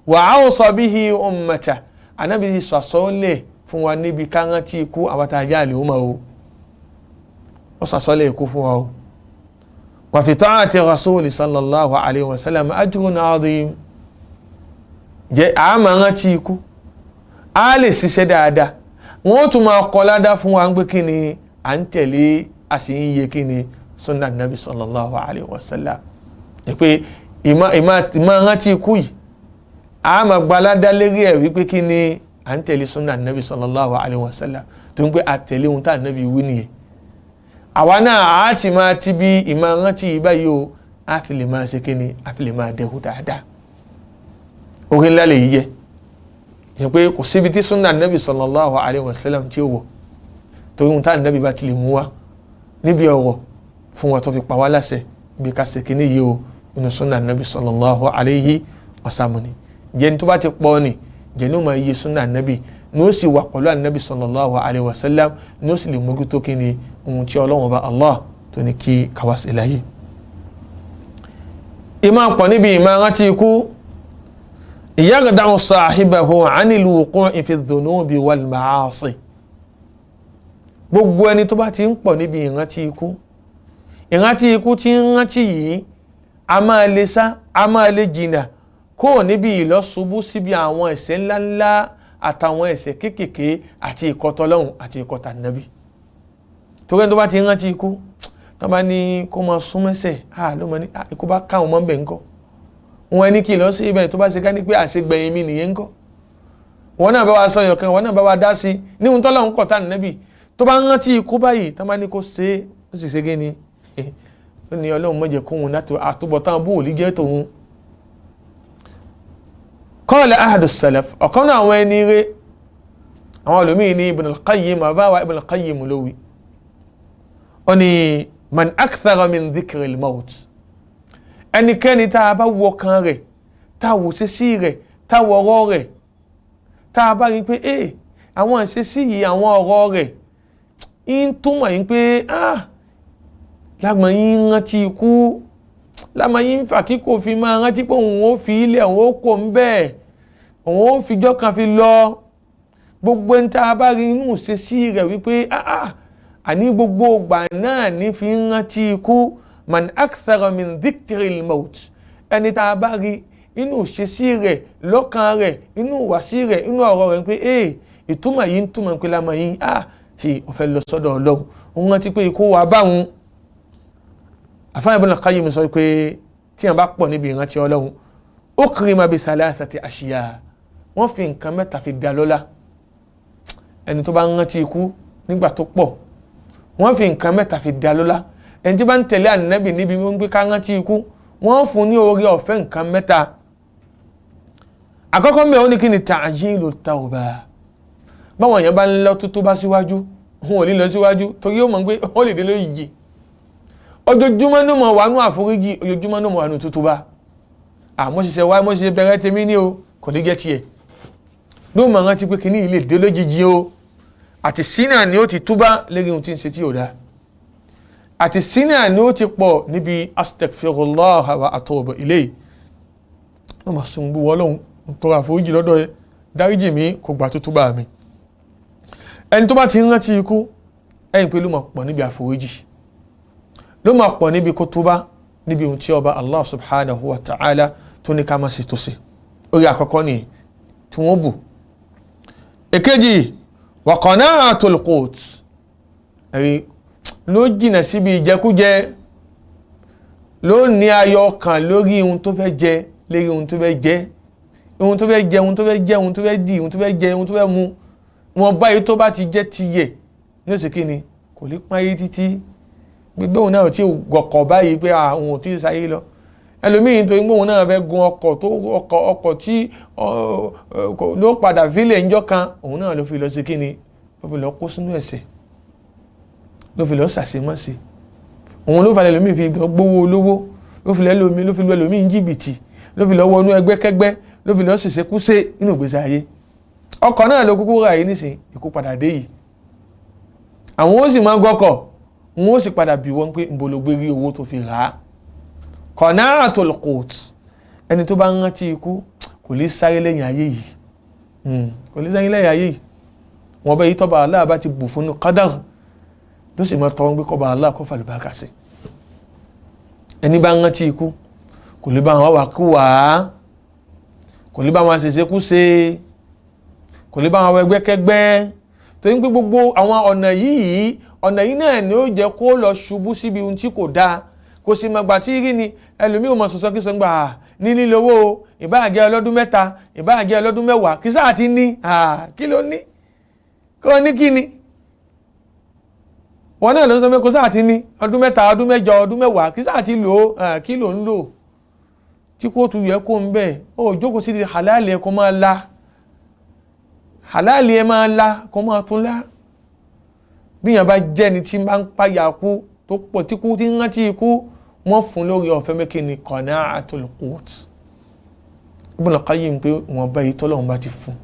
Wa awsa bihi ummata, Ànábì ti sọ àsọlẹ̀ fún wa níbi ká rántí ikú àwọn tá a jẹ́ àlè ọmọ o, ó sọ àsọlẹ̀ ikú fún wa o. Wa fi ta'ati rasuli sallallahu alayhi wa sallam ajrun adhim, jẹ́ a máa rántí ikú, a lè ṣiṣẹ́ dáadáa, wọ́n tún máa kọ́ ládá fún wa pé kí ni à ń tẹ̀lé, a sì ń yẹ kí ni sunna nabi sallallahu alayhi wa sallam. Pé ìmọ̀ rántí ikú yìí, a máa gba ládá lérí ẹ̀ wípé kí ni à ń tẹ̀lé sunna nabi sallallahu alayhi wa sallam, tó ń pé a tẹ̀lé ohun tá à nabi wí nìyẹn. Àwa náà a ti máa ti bí ìmọ̀ rántí yìí báyìí o, a fi lè máa ṣe kí ni, a fi lè máa dẹ́kun dáadáa. Orí ńlá lè yẹ yẹ pé kò síbi tí sunna nabi sallallahu alayhi wa sallam tí ó wọ̀, torí ohun tá à nabi bá ti lè mú wa níbi ọ̀rọ̀ fún wa tó fi pa wá láṣẹ bí ká ṣe kíní yìí o, inú sunna nabi sallallahu alayhi wa sallam ni. Jẹ́ ní tó bá ti pọ̀ ni, jẹ́ ní ó máa yẹ sunna nabi, ní ó sì wà pẹ̀lú ànábì sallallahu alayhi wa sallam, ní ó sì lè mójútó kíni ohun tí Ọlọ́run ọba Allah tó ní kí káwá sí láyé. Ìmọ̀ pọ̀ níbi ìmọ̀ rántí ikú, yaghda'u sahibahu 'anil wuqu'i fi dhunubi wal ma'asi. Gbogbo ẹni tó bá ti ń pọ̀ níbi ìrántí ikú, ìrántí ikú tí ń rántí yìí, a máa lè sá, a máa lè jìnnà kó níbi ìlọ́ṣubú síbi àwọn ẹ̀ṣẹ̀ ńláńlá àtàwọn ẹ̀ṣẹ̀ kéékèèké àti ìkọtọlọ́hun àti ìkọtànàbí. Torí ẹni tó bá ti ń rántí ikú, tó bá ní kó máa sún mẹ́sẹ̀, ló máa ní ikú bá káwọn mọ́ bẹ̀ ńkọ́. Wọn ní kí lọ sí ibẹ̀ tó bá ṣe ká ní pé àṣegbẹ̀yìn mi nìyẹn ńkọ́. Wọn náà bá wa sọ yọ̀kan, wọn náà bá wa dá sí níhun tọ́lọ́hun kọ̀ tànàbí. Tó bá ń rántí ikú báyìí, tó bá ní kó ṣe é, ó sì ṣe gé ni. Ó ní Ọlọ́run má jẹ́ kóhun láti àtúbọ̀tán bóòlì jẹ́ tòun. Qala ahadu salaf, ọ̀kan náà àwọn ẹni rẹ̀, àwọn olùmíì ní Ibn al-Qayyim, àbáwá Ibn al-Qayyim ló wí. Ó ní man akthara min dhikri al-maut, ẹnikẹ́ni tá a bá wọ kan rẹ̀, tá a wò ṣesí rẹ̀, tá a wọ ọ̀rọ̀ rẹ̀, tá a bá rí pé àwọn ìṣesí yìí, àwọn ọ̀rọ̀ rẹ̀ ń túmọ̀ yín pé lágbọ̀n yín rántí ikú, lámà yín fà kí kò fi máa rántí pé òun ó fi ilẹ̀, òun ó kò ń bẹ́ẹ̀, òun ó fijọ́ kan fi lọ. Gbogbo ẹni tá a bá rí inú ìṣesí rẹ̀ wípé àní gbogbo ìgbà náà ní fi ń rántí ikú, man akthara min dhikril maut, ẹni tá a bá rí inú ìṣesí rẹ̀, lọ́kàn rẹ̀, inú ìwàsí rẹ̀, inú ọ̀rọ̀ rẹ̀ pé ìtumọ̀ yìí ń túmọ̀ pé lámà yín ṣe ó fẹ́ lọ sọ́dọ̀ Ọlọ́run, òun rántí pé ikú wà báwọn. Àfáà Ibn al-Qayyim sọ pé tí wọ́n bá pọ̀ níbi ìrántí Ọlọ́run, ukrima bi thalathati ashiya, wọ́n fi nǹkan mẹ́ta fi dá lọ́lá. Ẹni tó bá ń rántí ikú nígbà tó pọ̀, wọ́n fi nǹkan mẹ́ta fi dá lọ́lá. Ẹni tí bá ń tẹ̀lé Ànábì níbi wọ́n gbé ká rántí ikú, wọ́n fún ní oore ọ̀fẹ́ nǹkan mẹ́ta. Àkọ́kọ́ mẹ́ ó ní kí ni ta'jilu tawba. Báwọn èèyàn bá ń lọ tó bá síwájú, wọn ò ní lọ síwájú torí ó mọ̀ pé ó lè dé lóyìí. Ojoojúmọ́ ní mọ̀ wà nú àforíjì, ojoojúmọ́ ní mọ̀ wà nú tútù bá. Àmọ́ ṣiṣẹ́ wá, mọ́ ṣiṣẹ́ bẹ̀rẹ̀ tèmi ní o, kò ní jẹ́ tiẹ̀. Ní ó mọ̀ rántí pé kíní ilé dé lójijì o, àti sínà ni ó ti túbá lérí ohun tí ń ṣe tí ò dáa. Àti sínà ni ó ti pọ̀ níbi astaghfirullah wa atubu ilayhi. Ó mọ̀ sún gbogbo Ọlọ́run tọrọ àforíjì lọ́dọ̀ ẹ, dáríjì mi kò gbà tútù bá mi. Ẹni tó bá ti ń rántí ikú, ẹ̀yìn pé ló mọ̀ pọ̀ níbi àforíjì, ló máa pọ̀ níbi kó túbá níbi ohun tí ọba Allah subhanahu wa ta'ala tó ní ká má ṣe tó ṣe. Orí àkọ́kọ́ ni tí wọ́n bù. Èkejì, wa qana'atul qut. Ẹ̀rí ló jìnà síbi ìjẹkújẹ, ló ní ayọ̀ ọkàn lórí ohun tó fẹ́ jẹ, lérí ohun tó fẹ́ jẹ, ohun tó fẹ́ jẹ, ohun tó fẹ́ jẹ, ohun tó fẹ́ dì, ohun tó fẹ́ jẹ, ohun tó fẹ́ mu. Wọn báyìí tó bá ti jẹ́ ti yẹ ní oṣù kìíní kò lè pọ́n ayé títí. Gbogbo òun náà ò tí ì gọkọ̀ báyìí pé àwọn ò tí ì sáyé lọ. Ẹlòmíì nítorí pé òun náà fẹ́ gun ọkọ̀ tó ọkọ̀ tí ló padà fílẹ̀ ńjọ́ kan, òun náà ló fi lọ sí kíni, ló fi lọ kó sínú ẹ̀ṣẹ̀, ló fi lọ ṣàṣemọ́ṣe. Òun ló falẹ̀ lómi fi gbowó olówó, ló fi lọ ló fi lọ ẹlòmíì ń jìbìtì, ló fi lọ wọnú ẹgbẹ́kẹ́gbẹ́, ló fi lọ ṣèṣekúṣe nínú ìgbésí ayé. Ọkọ̀ náà ló kúkú rà yìí nísìn, ikú padà dé yìí. Àwọn ó sì máa gọkọ̀, wọn ó sì padà bí wọn pé nbọ ló gbé rí owó tó fi rà á. Qana'atul qut, ẹni tó bá ń rántí ikú kò lè sáré lẹ́yìn ayé yìí, kò lè sáré lẹ́yìn ayé yìí. Wọn bẹ yìí tọ́ba Allah bá ti bù fún un qadar, tó sì máa tọrọ pé kọ́ba Allah kó fàlùbákà sí. Ẹni bá ń rántí ikú kò lè bá wọn wà kú wà á, kò lè bá wọn ṣèṣe kú ṣe, kò lè bá wọn ẹgbẹ́kẹ́gbẹ́. Torí pé gbogbo àwọn ọ̀nà yìí, ọ̀nà yìí náà ni ó jẹ́ kó lọ ṣubú síbi ohun tí kò dáa. Kò sì mọ̀gbà tí rí ni ẹlòmíì ò mọ̀ sọ̀sọ́ kí sọ́ngbà ní lílo owó, ìbáà jẹ́ ọlọ́dún 3, ìbáà jẹ́ ọlọ́dún 10, kí sáà ti ní kí ló ní, kó ní kí ni. Wọn náà ló ń sọ pé kó sáà ti ní ọdún 3, ọdún 8, ọdún 10, kí sáà ti lò ó, kí ló ń lò tí kò tún yẹ kó ń bẹ̀. Ó jókòó sí di halali ẹ kó máa la, halali ẹ máa la kó máa tún la. Bí yẹn bá jẹ́ ni tí bá ń pàyà kú tó pọ̀, tí kú tí ń rántí ikú, wọ́n fún lórí ọ̀fẹ́ mẹ́kìnní qana'atul qut. Ibn Qayyim pé wọ́n bá yìí tọ́lọ́run bá ti fún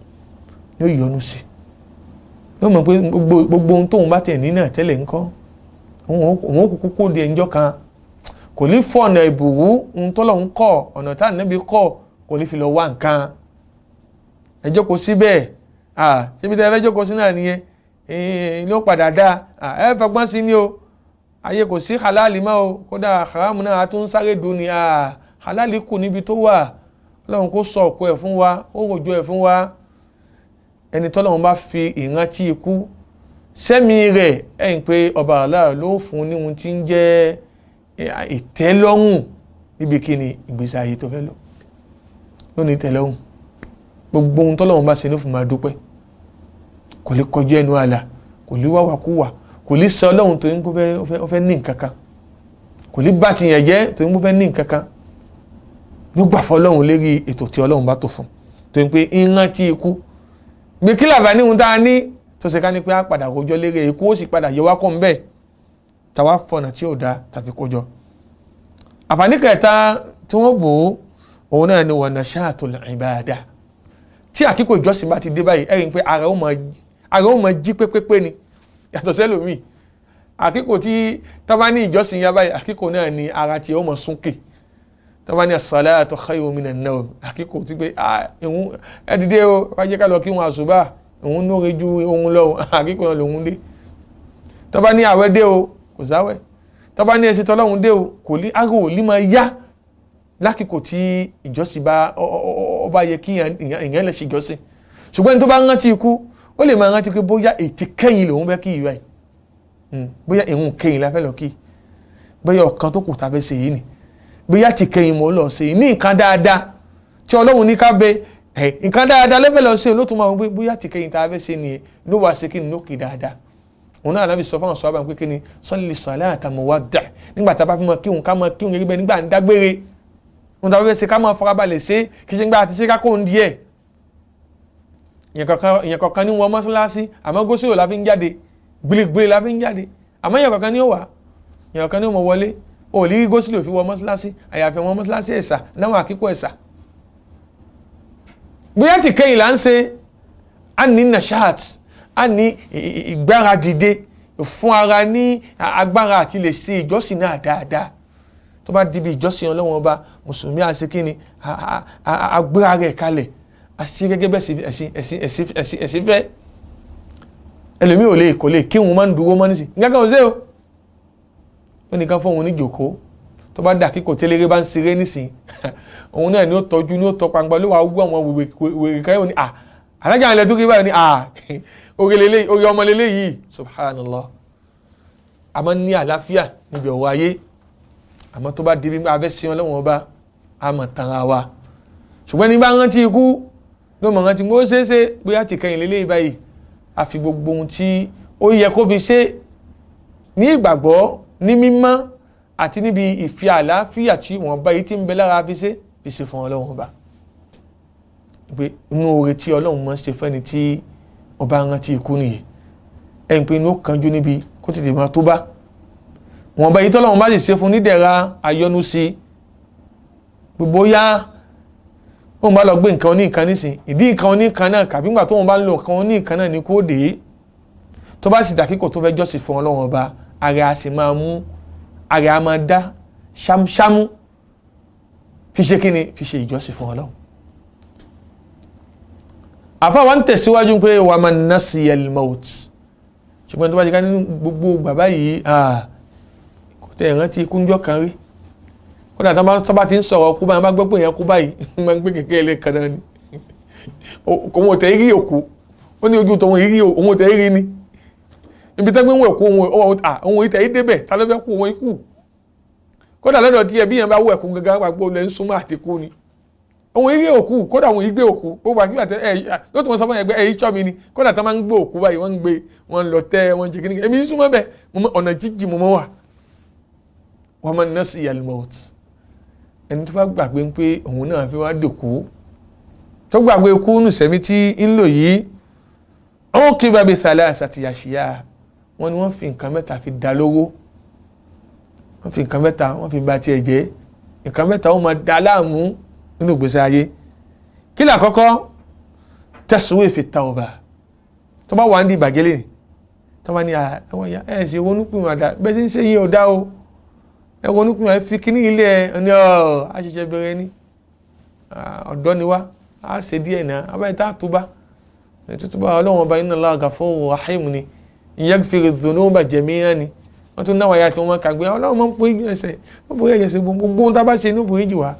yóò yọ́nú sí i, yóò mọ̀ pé gbogbo ohun tóun bá tẹ̀ ní náà tẹ́lẹ̀ ńkọ́, òun kúkú kó di ẹnjọ́ kan. Kò ní fọ̀nà ìbùwú ohun tọ́lọ́run kọ̀, ọ̀nà tá ànábì kọ̀, kò ní fi lọ wá nǹkan. Ẹ jókòó síbẹ̀, ṣébi tẹ́ ẹ fẹ́ jókòó sí náà nìyẹn, ló padà dáa, ẹ fọgbọ́n sí ni o. Ayé kò sí halali mọ́ o, kódà haramu náà a tún sáré dùn ni, halali kù níbi tó wà. Ọlọ́run kó sọ ọ̀pọ̀ ẹ̀ fún wa, kó ròjò ẹ̀ fún wa. Ẹni tọ́lọ́run bá fi ìrántí ikú sẹ́mi rẹ̀, ẹ̀yìn pé ọba Allah ló fún ní ohun tí ń jẹ́ ìtẹ́lọ́rùn níbi kíni ìgbésí ayé tó fẹ́ lò. Ló ní ìtẹ́lọ́rùn, gbogbo ohun tọ́lọ́run bá ṣe ní fún máa dúpẹ́. Kò lè kọjú ẹnu àlà, kò lè wáwàkúwà, kò lè sọ Ọlọ́run tó ń pẹ́ ó fẹ́ ní nǹkan kan, kò lè bá tiyàn jẹ́ tó ń pẹ́ ní nǹkan kan. Ló gbà fún Ọlọ́run lérí ètò tí Ọlọ́run bá tó fún, tó ń pé ìrántí ikú gbé kí làbá ní ohun tá a ní tó ṣe ká ní pé á padà rojọ́ lérí ikú, ó sì padà yọ wá kó ń bẹ́ẹ̀ tàwa fọ̀nà tí ò da tàbí kó jọ. Àǹfààní kẹta tí wọ́n bò ó, òun náà ni wa nashatul ibada. Tí àkíkò ìjọsìn bá ti dé báyìí, ẹ̀rí pé ara ó máa jí pépépé ni, yàtọ̀ sẹ́lòmíì. Àkíkò tí tọ́ba ní ìjọsìn yá báyìí, àkíkò náà ni ara tí ó mọ̀ súnkè. Tọ́ba ní as-salatu khayrun minan nawm, àkíkò tí pé ẹ dìde o, wá jẹ́ ká lọ kí wọn àṣùbà, òun lóore ju ohun lọ, àkíkò náà lòun dé. Tọ́ba ní àwẹ̀ dé o, kò sáwẹ̀. Tọ́ba ní ẹsẹ̀ tọ́lọ́hun dé o, kò lè ara ò lè máa yá lákìkò tí ìjọsìn bá ọba yẹ kí èèyàn lè ṣe ìjọsìn. Ṣùgbọ́n ẹni tó bá ń rántí ikú, ó lè máa rántí pé bóyá ètí kẹ́yìn lòun fẹ́ kí ìwà yìí, bóyá ìrun kẹ́yìn la fẹ́ lọ kí, bóyá ọ̀kan tó kù tá a fẹ́ ṣe yìí ni, bóyá ti kẹ́yìn mọ́ lọ ṣe yìí ní nǹkan dáadáa tí Ọlọ́run ní ká bẹ nǹkan dáadáa lẹ́fẹ̀ẹ́ lọ ṣe, ló tún máa wọ́n pé bóyá ti kẹ́yìn tá a fẹ́ ṣe nìyẹn ló wàá ṣe kí ni lókè dáadáa. Òun náà Ànábì sọ fún àwọn sọ́ọ́bà pé kí ni salli salata muwaddi', nígbà tá a bá fi mọ kíhun ká mọ kíhun gẹ́gẹ́ bẹ́ẹ̀ nígbà ń dágbére, òun tá a fẹ́ ṣe ká mọ farabalẹ̀ ṣe, kì í ṣe nígbà àti ṣe ká kó ń díẹ̀. Ìyẹn kọ̀ọ̀kan ní wọn mọ́ṣáláṣí, àmọ́ gósìrò la fi ń jáde, gbìlìgbìlì la fi ń jáde, àmọ́ ìyẹn kọ̀ọ̀kan ní ó wà, ìyẹn kọ̀ọ̀kan ní ó mọ̀ wọlé. Ó lè rí gósìrò fi wọ mọ́ṣáláṣí, àyàfi wọn mọ́ṣáláṣí ẹ̀sà náwọn àkíkọ́ ẹ̀sà. Bóyá ti kẹ́yìn là ń ṣe, a ní nashat, a ní ìgbáradìde fún ara ní agbára àti lè ṣe ìjọsìn náà dáadáa. Tó bá dibi ìjọsìn Ọlọ́run ọba, mùsùlùmí àṣekínni agbára rẹ̀ kalẹ̀, àṣì gẹ́gẹ́ bẹ́ẹ̀ ẹ̀sìn fẹ́. Ẹlòmíì ò lè kò lè kí òun máa ń dúró mọ́ nísìn, nǹkan kan ò ṣe o, ó nìkan fún òun ní jòkó. Tó bá dà kíkò téléré bá ń ṣeré nísìn, òun náà ni ó tọ́jú ni ó tọ́ pangba, ló wàá wú àwọn wèrè kan yóò ní alájà ilẹ̀ tó kí báyìí ní orí ọmọ lélẹ̀ yìí, subhanallah. A máa ní àlàáfíà níbi ọ̀rọ̀ ayé, àmọ́ tó bá di bí abẹ́ sí Ọlọ́run Ọba, a mọ̀ tanra wa. Ṣùgbọ́n ní bá rántí ikú ló mọ̀ rántí ó ṣeéṣe bóyá ti kẹyìn lélẹ́yìí báyìí, a fi gbogbo ohun tí ó yẹ kó fi ṣe ní ìgbàgbọ́, ní mímọ́ àti níbi ìfi àlàáfíà tí wọ́n bá yìí tí ń bẹ lára fi ṣe fi ṣe fún Ọlọ́run Ọba. Pé inú oore tí Ọlọ́run máa ń ṣe fẹ́ni tí ọba rántí ikú nìyí, ẹ̀yìn pé inú ó kanjú níbi kó tètè máa tó bá wọ́n bá yìí tọ́lọ́run bá sì ṣe fún nídẹ̀ra ayọ́nú sí gbogbo yá. Òun bá lọ gbé nǹkan oní nǹkan nísìn, ìdí nǹkan oní nǹkan náà kàbí ńgbà tóun bá ń lo nǹkan oní nǹkan náà ní kó dé, tó bá sì dàkíkò tó fẹ́ jọ́sìn fún Ọlọ́run Ọba, ara a sì máa mú ara a máa dá ṣámúṣámú fi ṣe kíni, fi ṣe ìjọsìn fún Ọlọ́run. Àfa wa ń tẹ̀síwájú pé wa man nasiya al-maut, ṣùgbọ́n tó bá ti ká nínú gbogbo bàbá yìí, kò tẹ̀ ìrántí ikú ńjọ́ kan rí. Kódà tó bá ti ń sọ̀rọ̀ kú báyìí, bá gbọ́ pé èèyàn kú báyìí, máa ń gbé kẹ̀kẹ́ ilé kan náà ni. Òun ò tẹ̀ rí òkú, ó ní ojú tòun rí, òun ò tẹ̀ rí ni ibi tẹ́gbẹ́ ń wẹ̀ kú, òun ìtẹ̀ yìí débẹ̀, ta ló fẹ́ kú, òun ikú. Kódà lọ́dọ̀ tí ẹbí yẹn bá wẹ̀ kú gangan, gbàgbọ́ lẹ́ ń súnmọ́ àti kú ni. Òun ìrí òkú, kódà òun ìgbé òkú gbogbo àkíyà tẹ ẹ lótú wọn sọ fún ẹgbẹ́ ẹyí tsọ́ mi ni. Kódà tó máa ń gbé òkú báyìí, wọ́n ń gbé, wọ́n ń lọ tẹ́, wọ́n ń jẹ kíní, èmi ń súnmọ́ bẹ́ẹ̀, ọ̀nà jíjì mo mọ́ wà. Wa man nasiya al-maut, ẹni tó bá gbàgbé pé òun náà fi wá dòkú, tó gbàgbé kú nù sẹ́mi tí ń lò yìí, ó kí bàbí thalathati ashiya, wọ́n ní wọ́n fi nǹkan mẹ́ta fi dá lówó, wọ́n fi nǹkan mẹ́ta wọ́n fi ba tiẹ̀ jẹ́. Nǹkan mẹ́ta ó máa dá láàmú nínú ìgbésí ayé. Kí ni àkọ́kọ́? Taswif at-tawba. Tó bá wà ń di ìbàjẹ́ lẹ́yìn, tó bá ní àwọn ìyá ẹ̀ ṣe ronúpìwàdà, bẹ́ẹ̀ ṣe ń ṣe yín ọ̀dá o, ẹ ronúpìwàdà, fi kíní ilé ẹ ní ọ̀ àṣẹṣẹ bẹ̀rẹ̀ ní ọ̀dọ́ ni wá, á ṣe díẹ̀ náà abáyé tá a túbá tútúbá Ọlọ́run Ọba, inna Allaha ghafurur rahim ni, yaghfiru dhunuba jami'an ni. Wọ́n tún náwó ayé àti wọn kàgbé Ọlọ́run máa ń forí ẹ̀ṣẹ̀, ń forí ẹ̀ṣẹ̀ gbogbo ohun tá a bá ṣe ní forí jì wá.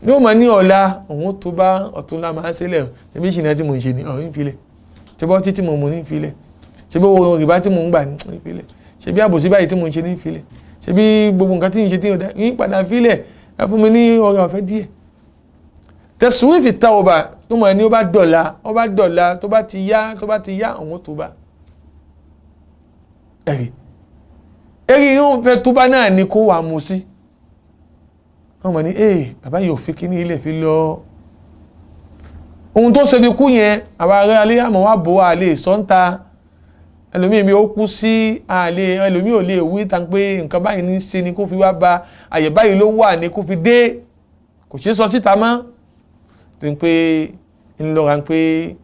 Ní ó máa ní ọ̀la òun tó bá ọ̀túnla máa ń sílẹ̀, ẹbí ìṣìnà tí mò ń ṣe ní ọ̀hún ìfilẹ̀, ṣe bọ́ títí mò ń mú ní ìfilẹ̀, ṣe bí owó rìbá tí mò ń gbà ní ìfilẹ̀, ṣe bí àbòsí báyìí tí mò ń ṣe ní ìfilẹ̀, ṣe bí gbogbo nǹkan tí ń ṣe tí ò dá ní padà filẹ̀, ẹ fún mi ní ọrẹ ọ̀fẹ́ díẹ̀. Taswif at-tawba, tó mọ̀ ní ó bá dọ̀la, ó bá dọ̀la, tó bá ti yá, tó bá ti yá òun tó bá. Ẹ̀rí ẹ̀rí yóò fẹ́ tó bá náà ni kó wàá mú sí. Wọ́n mọ̀ ní ee bàbá yìí ò fi kíní ilẹ̀ fi lọ. Ohun tó ṣe fi kú yẹn, àwọn ará alẹ́ àmọ́ wá bò á lè sọ́ńta. Ẹlòmíì mi ó kú sí àlè, ẹlòmíì ò lè wí tán pé nǹkan báyìí ní í ṣe ni kó fi wá ba àyè báyìí ló wà ní kó fi dé, kò ṣeé sọ síta mọ́. Tó ń pé ń lọ́ra pé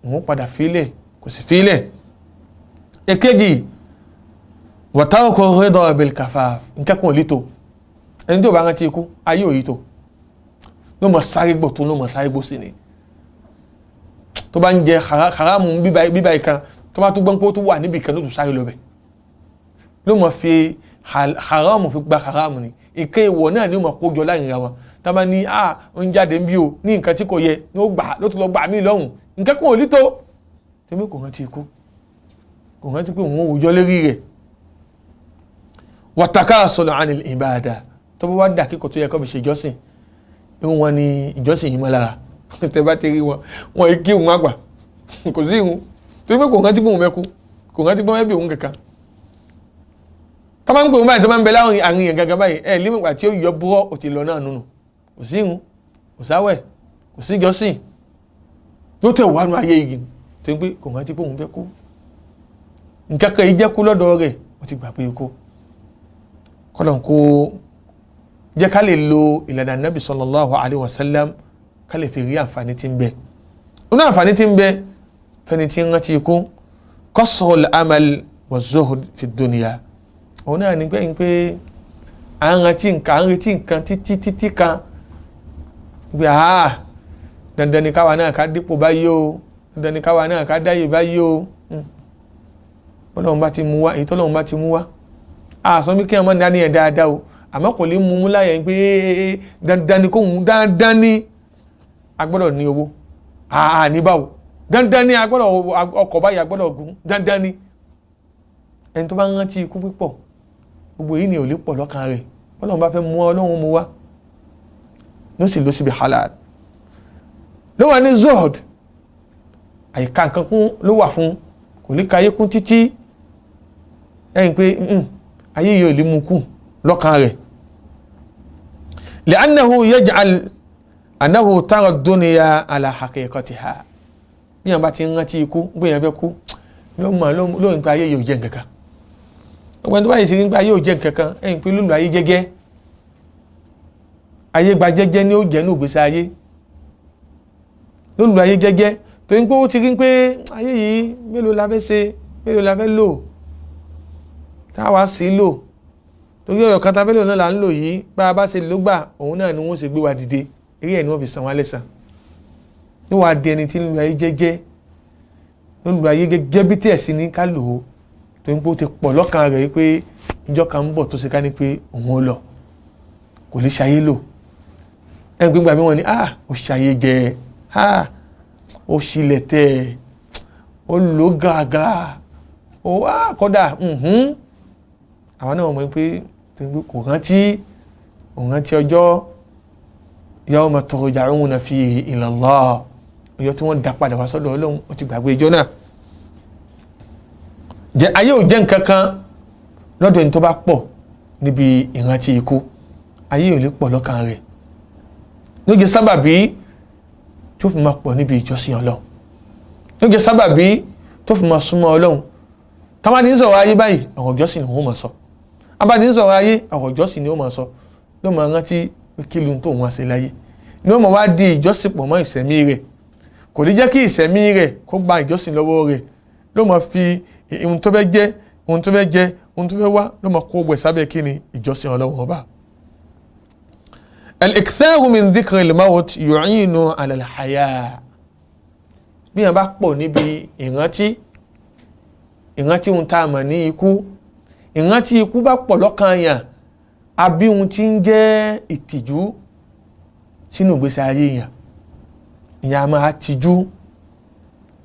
òun padà fílẹ̀, kò sì fílẹ̀. Èkejì, wàtárọ̀kọ̀ rẹ́dọ̀ bil kafaf, nǹkan kan ò lè tó. Ẹni tí ò bá rántí ikú, ayé ò yí tó, ló mọ̀ sáré gbò tó, ló mọ̀ sáré gbò sí ni. Tó bá ń jẹ haramu bíbá ìkan, tó bá tún gbọ́n pé ó tún wà níbi ìkan, ló tún sáré lọ bẹ̀, ló mọ̀ fi haramu fi gba haramu ni. Ìké ìwọ̀ náà ni ó mọ̀ kó jọ láàrin ra wọn. Tá a bá ní a ń jáde ń bí o ní nǹkan tí kò yẹ ní ó gbà, ló tún lọ gbà mí lọ́hùn, nǹkan kan ò lí tó. Tèmi kò rántí ikú, kò rántí pé òun ò wùjọ lérí rẹ̀. Wàtàkàsọ̀lọ̀ anil ìbáadà, tó bá wá dà kíkọ̀ tó yẹ kó fi ṣe ìjọsìn, irun wọn ni ìjọsìn yìí mọ́ lára. Tẹ bá ti rí wọn, wọn kí òun àgbà, kò sí irun tó pé kò rántí bóun mẹ́kú, kò rántí bóun mẹ́bí òun kankan. Tó bá ń pè òun báyìí, tó bá ń bẹ láwọn àárín yẹn gangan báyìí, ẹ lé mọ̀gbà tí ó yọ búrọ́ ò ti lọ náà nùnù. Kò sí irun, kò sáwẹ̀, kò sí ìjọsìn, tó tẹ̀ wá nu ayé igi tó pé kò rántí bóun fẹ́ kú. Nǹkan kan yìí jẹ́ kú lọ́dọ̀ rẹ̀, ó ti gbà pé ikú. Kọ́lọ̀ kó jẹ́ ká lè lo ìlànà Nabi sallallahu alayhi wa sallam, ká lè fi rí àǹfààní tí ń bẹ. Inú àǹfààní tí ń bẹ fẹ́ni tí ń rántí ikú, qasrul amal wa zuhd fi dunya. Òun náà ní pé pé à ń rántí nǹkan, à ń retí nǹkan títí títí kan pé àá dandan ni káwa náà ká dípò báyìí o, dandan ni káwa náà ká dáyè báyìí o. Bọ́lọ́run bá ti mú wá, èyí tọ́lọ́run bá ti mú wá, àsọ mi kí ẹ mọ́ ní àníyàn dáadáa o, àmọ́ kò lè mú mú láyẹ̀ pé dandan ni kóhun, dandan ni a gbọ́dọ̀ ní owó, àà ní báwo, dandan ni a gbọ́dọ̀ ọkọ̀ báyìí, a gbọ́dọ̀ gùn, dandan ni. Ẹni tó bá ń rántí ikú pípọ̀, gbogbo èyí ni ò lè pọ̀ lọ́kàn rẹ̀. Bọ́lọ́run bá fẹ́ mú Ọlọ́run mú wá, ló sì lọ síbi halal. Ló wà ní zohd, àyíká nǹkan kún ló wà fún, kò ní ka ayé kún títí. Ẹ̀yìn pé ayé yìí ò lè mú kú lọ́kàn rẹ̀. Li'annahu yaj'al annahu tara dunya ala haqiqatiha. Bí yàn bá ti ń rántí ikú, bí yàn fẹ́ kú, ló mọ̀ lóyún pé ayé yìí ò jẹ́ nǹkan kan. Ọgbẹ́ni tó bá yìí sì ń pé ayé ò jẹ́ nǹkan kan, ẹ̀yìn pé lólu ayé jẹ́gẹ́, ayé gba jẹ́jẹ́ ní ó jẹ́ ní ògbésí ayé, lólu ayé jẹ́jẹ́, torí pé ó ti rí pé ayé yìí mélòó la fẹ́ ṣe, mélòó la fẹ́ lò, táwa sì lò, torí ọ̀yọ̀ kan tá fẹ́ lò náà là ń lò yìí. Bá a bá ṣe ló gbà, òun náà ni wọ́n ṣe gbé wa dìde, eré ẹ̀ ni wọ́n fi san wá lẹ́san. Ní wàá di ẹni tí ń lu ayé jẹ́jẹ́, ló lu ayé gẹ́gẹ́ bí tí ẹ̀sìn ní ká lò ó, torí pé ó ti pọ̀ lọ́kàn rẹ̀ pé ìjọ kan ń bọ̀ tó ṣe ká ní pé òun ó lọ, kò lè ṣayé lò. Ẹni gbígbà mi wọ́n ní ah, ó ṣayé jẹ, ah, ó ṣílẹ̀ tẹ̀, ó lò gàgà, ó ah, kọ́dà. Àwọn náà mọ̀ pé torí pé kò rántí, kò rántí ọjọ́ yawma turja'una fihi ila Allah, ọjọ́ tí wọ́n dá padà wá sọ́dọ̀ Ọlọ́run, ó ti gbàgbé ìjọ náà. Jẹ́ ayé ò jẹ́ nǹkan kan lọ́dọ̀ ẹni tó bá pọ̀ níbi ìrántí ikú, ayé ò lè pọ̀ lọ́kàn rẹ̀. Ló jẹ́ sábàbí tó fi máa pọ̀ níbi ìjọsìn Ọlọ́run, ló jẹ́ sábàbí tó fi máa súnmọ́ Ọlọ́run. Táwọn ní sọ̀rọ̀ ayé báyìí, ọ̀rọ̀ ìjọsìn ni wọ́n máa sọ. Abáni ń sọ̀rọ̀ ayé, ọ̀rọ̀ ìjọsìn ni ó máa sọ. Ló máa rántí pé kí lóhun tó wọ́n ṣe láyé, ni ó máa wá di ìjọsìn pọ̀ mọ́ ìṣẹ̀mí rẹ̀. Kò ní jẹ́ kí ìṣẹ̀mí rẹ̀ kó gba ìjọsìn lọ́wọ́ rẹ̀. Ló máa fi ohun tó fẹ́ jẹ́, ohun tó fẹ́ jẹ, ohun tó fẹ́ wá, ló máa kó gbẹ̀ sábẹ́ kí ni ìjọsìn Ọlọ́run ọba. Al-iktharu min dhikri al-mawt yu'inu ala al-haya. Bí yẹn bá pọ̀ níbi ìrántí, ìrántí ohun tá a mọ̀ ní ikú, ìrántí ikú bá pọ̀ lọ́kàn yàn, àbí ohun tí ń jẹ́ ìtìjú sínú ìgbésí ayé yàn, ìyẹn a máa tijú,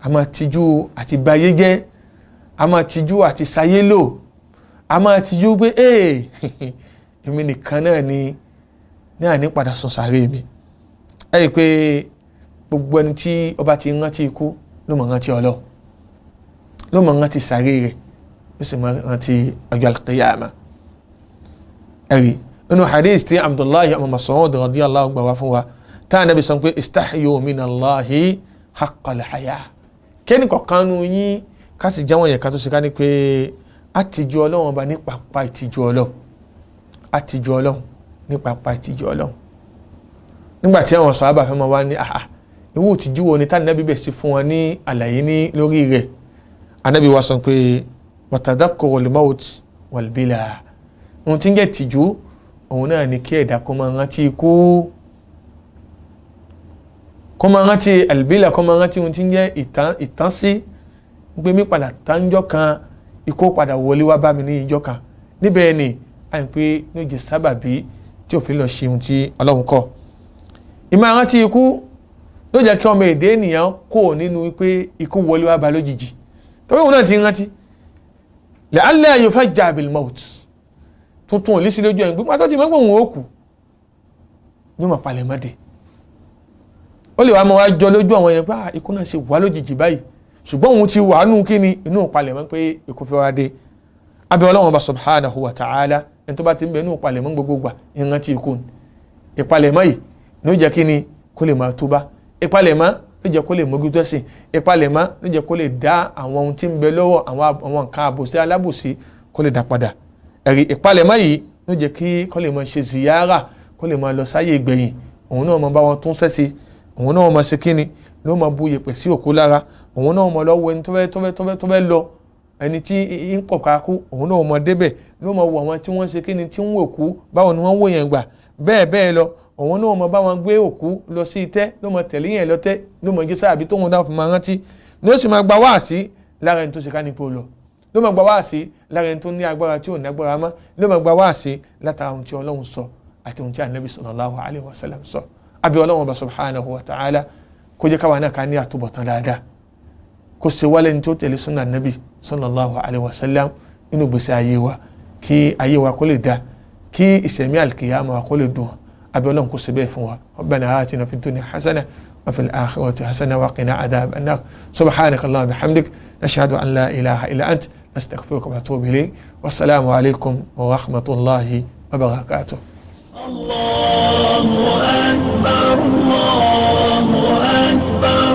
a máa tijú àti bayé jẹ́, a máa tijú àti sayé lò, a máa tijú pé ee, èmi nìkan náà ni náà ní padà sùn sáré mi. Ẹ rí i pé gbogbo ẹni tí ọba ti rántí ikú ló mọ̀ rántí Ọlọ́run, ló mọ̀ rántí sáré rẹ̀, ó sì mọ̀ rántí ọjọ́ al-qiyama. Ẹ̀rí inú hadith tí Abdullahi ọmọ Mas'ud radiyallahu gbà wá fún wa, tá Ànábì sọ pé istahyu minallahi haqqal haya. Kẹ́ni kọ̀ọ̀kan nu yín ká sì jẹ́wọ́n yẹn ká tó ṣe ká ní pé a tìjú Ọlọ́run ọba ní pàpà ìtìjú Ọlọ́run, a tìjú Ọlọ́run ní pàpà ìtìjú Ọlọ́run. Nígbà tí àwọn sàhábà fẹ́ máa wá ní àhà, ìwú ìtìjú wo ni tá Ànábì bẹ̀ sí fún wọn ní àlàyé ní lórí rẹ̀, Ànábì wa sọ pé wa tadhakkurul mawt wal bila. Ohun tí ń jẹ́ ìtìjú òun náà ni kí ẹ̀dá kó máa rántí ikú, kó máa rántí albila, kó máa rántí ohun tí ń jẹ́ ìtánsí, pé mi padà tánjọ́ kan, ikú padà wọlé wá bá mi ní ìjọ́ kan. Níbẹ̀ ni àyìn pé ní ó jẹ́ sábàbí tí òfin lọ ṣe ohun tí Ọlọ́run kọ́. Ìmọ̀ rántí ikú ló jẹ́ kí ọmọ èdè ènìyàn kó nínú pé ikú wọlé wá bá lójijì, torí òun náà ti rántí. La'alla yufajja bil maut, tuntun ò lè sí lójú ẹ̀yìn pé pátá tí mọ́gbọ̀n òun ó kú ní ọmọ palẹ̀mọ́dé. Ó lè wá máa wá jọ lójú àwọn yẹn pé ikú náà ṣe wá lójijì báyìí, ṣùgbọ́n òun ti wà nù kí ni inú palẹ̀mọ́ pé ikú fẹ́ wá dé. Abẹ́ Ọlọ́run ọba subhanahu wa ta'ala, ẹni tó bá ti ń bẹ inú palẹ̀mọ́ gbogbo gbà ìrántí ikú ni. Ìpalẹ̀mọ́ yìí ní ó jẹ́ kí ni kó lè máa túbá, ìpalẹ̀mọ́ ló jẹ́ kó lè mójútó ẹ̀sìn, ìpalẹ̀mọ́ ló jẹ́ kó lè dá àwọn ohun tí ń bẹ lọ́wọ́ àwọn nǹkan àbòsí alábòsí kó lè dá padà. Ẹ̀rí ìpalẹ̀mọ́ yìí ló jẹ́ kí kó lè máa ṣe ziyara, kó lè máa lọ sáyé ìgbẹ̀yìn, òun náà máa bá wọn tún sẹ́sì, òun náà máa ṣe kíni, ló máa bu yèpẹ̀ sí òkú lára, òun náà máa lọ wo ẹni tó fẹ́ tó fẹ́ tó fẹ́ tó fẹ́ lọ, ẹni tí ń kọ̀ ká kú, òun náà máa débẹ̀, ló máa wo àwọn tí wọ́n ṣe kíni tí ń wò kú, báwo ni wọ́n wò yẹn gbà, bẹ́ẹ̀ bẹ́ẹ̀ lọ. Òun náà máa bá wọn gbé òkú lọ sí itẹ́, ló máa tẹ̀lé yẹn lọ́tẹ́, ló máa jẹ́ sáàbí tóun náà fi máa rántí, ló sì máa gba wáàsí lára ẹni tó ṣe ká ní pé ó lọ, ló máa gba wáàsí lára ẹni tó ní agbára tí ò ní agbára mọ́, ló máa gba wáàsí látara ohun tí Ọlọ́run sọ àti ohun tí Ànábì sallallahu alaihi wasallam sọ. Àbí Ọlọ́run ọba subhanahu wa ta'ala kó jẹ́ káwa náà ká ní àtúbọ̀tán dáadáa, kó ṣe wálé ní tó tẹ̀lé súnà Ànábì sallallahu alaihi wasallam nínú ìgbésí ayé wa, kí ayé wa kó lè da, kí ìsẹ̀mí àlùkìyámà wa kó lè dùn. Abẹ́ Ọlọ́run kó ṣe bẹ́ẹ̀ fún wa. Rabbana atina fid dunya hasana wa fil akhirati hasana wa qina adhaban nar. Subhanaka Allahumma bihamdik, nashhadu an la ilaha illa ant, nastaghfiruka wa natubu ilayk. Wassalamu alaykum wa rahmatullahi wa barakatuh. الله أكبر، الله أكبر.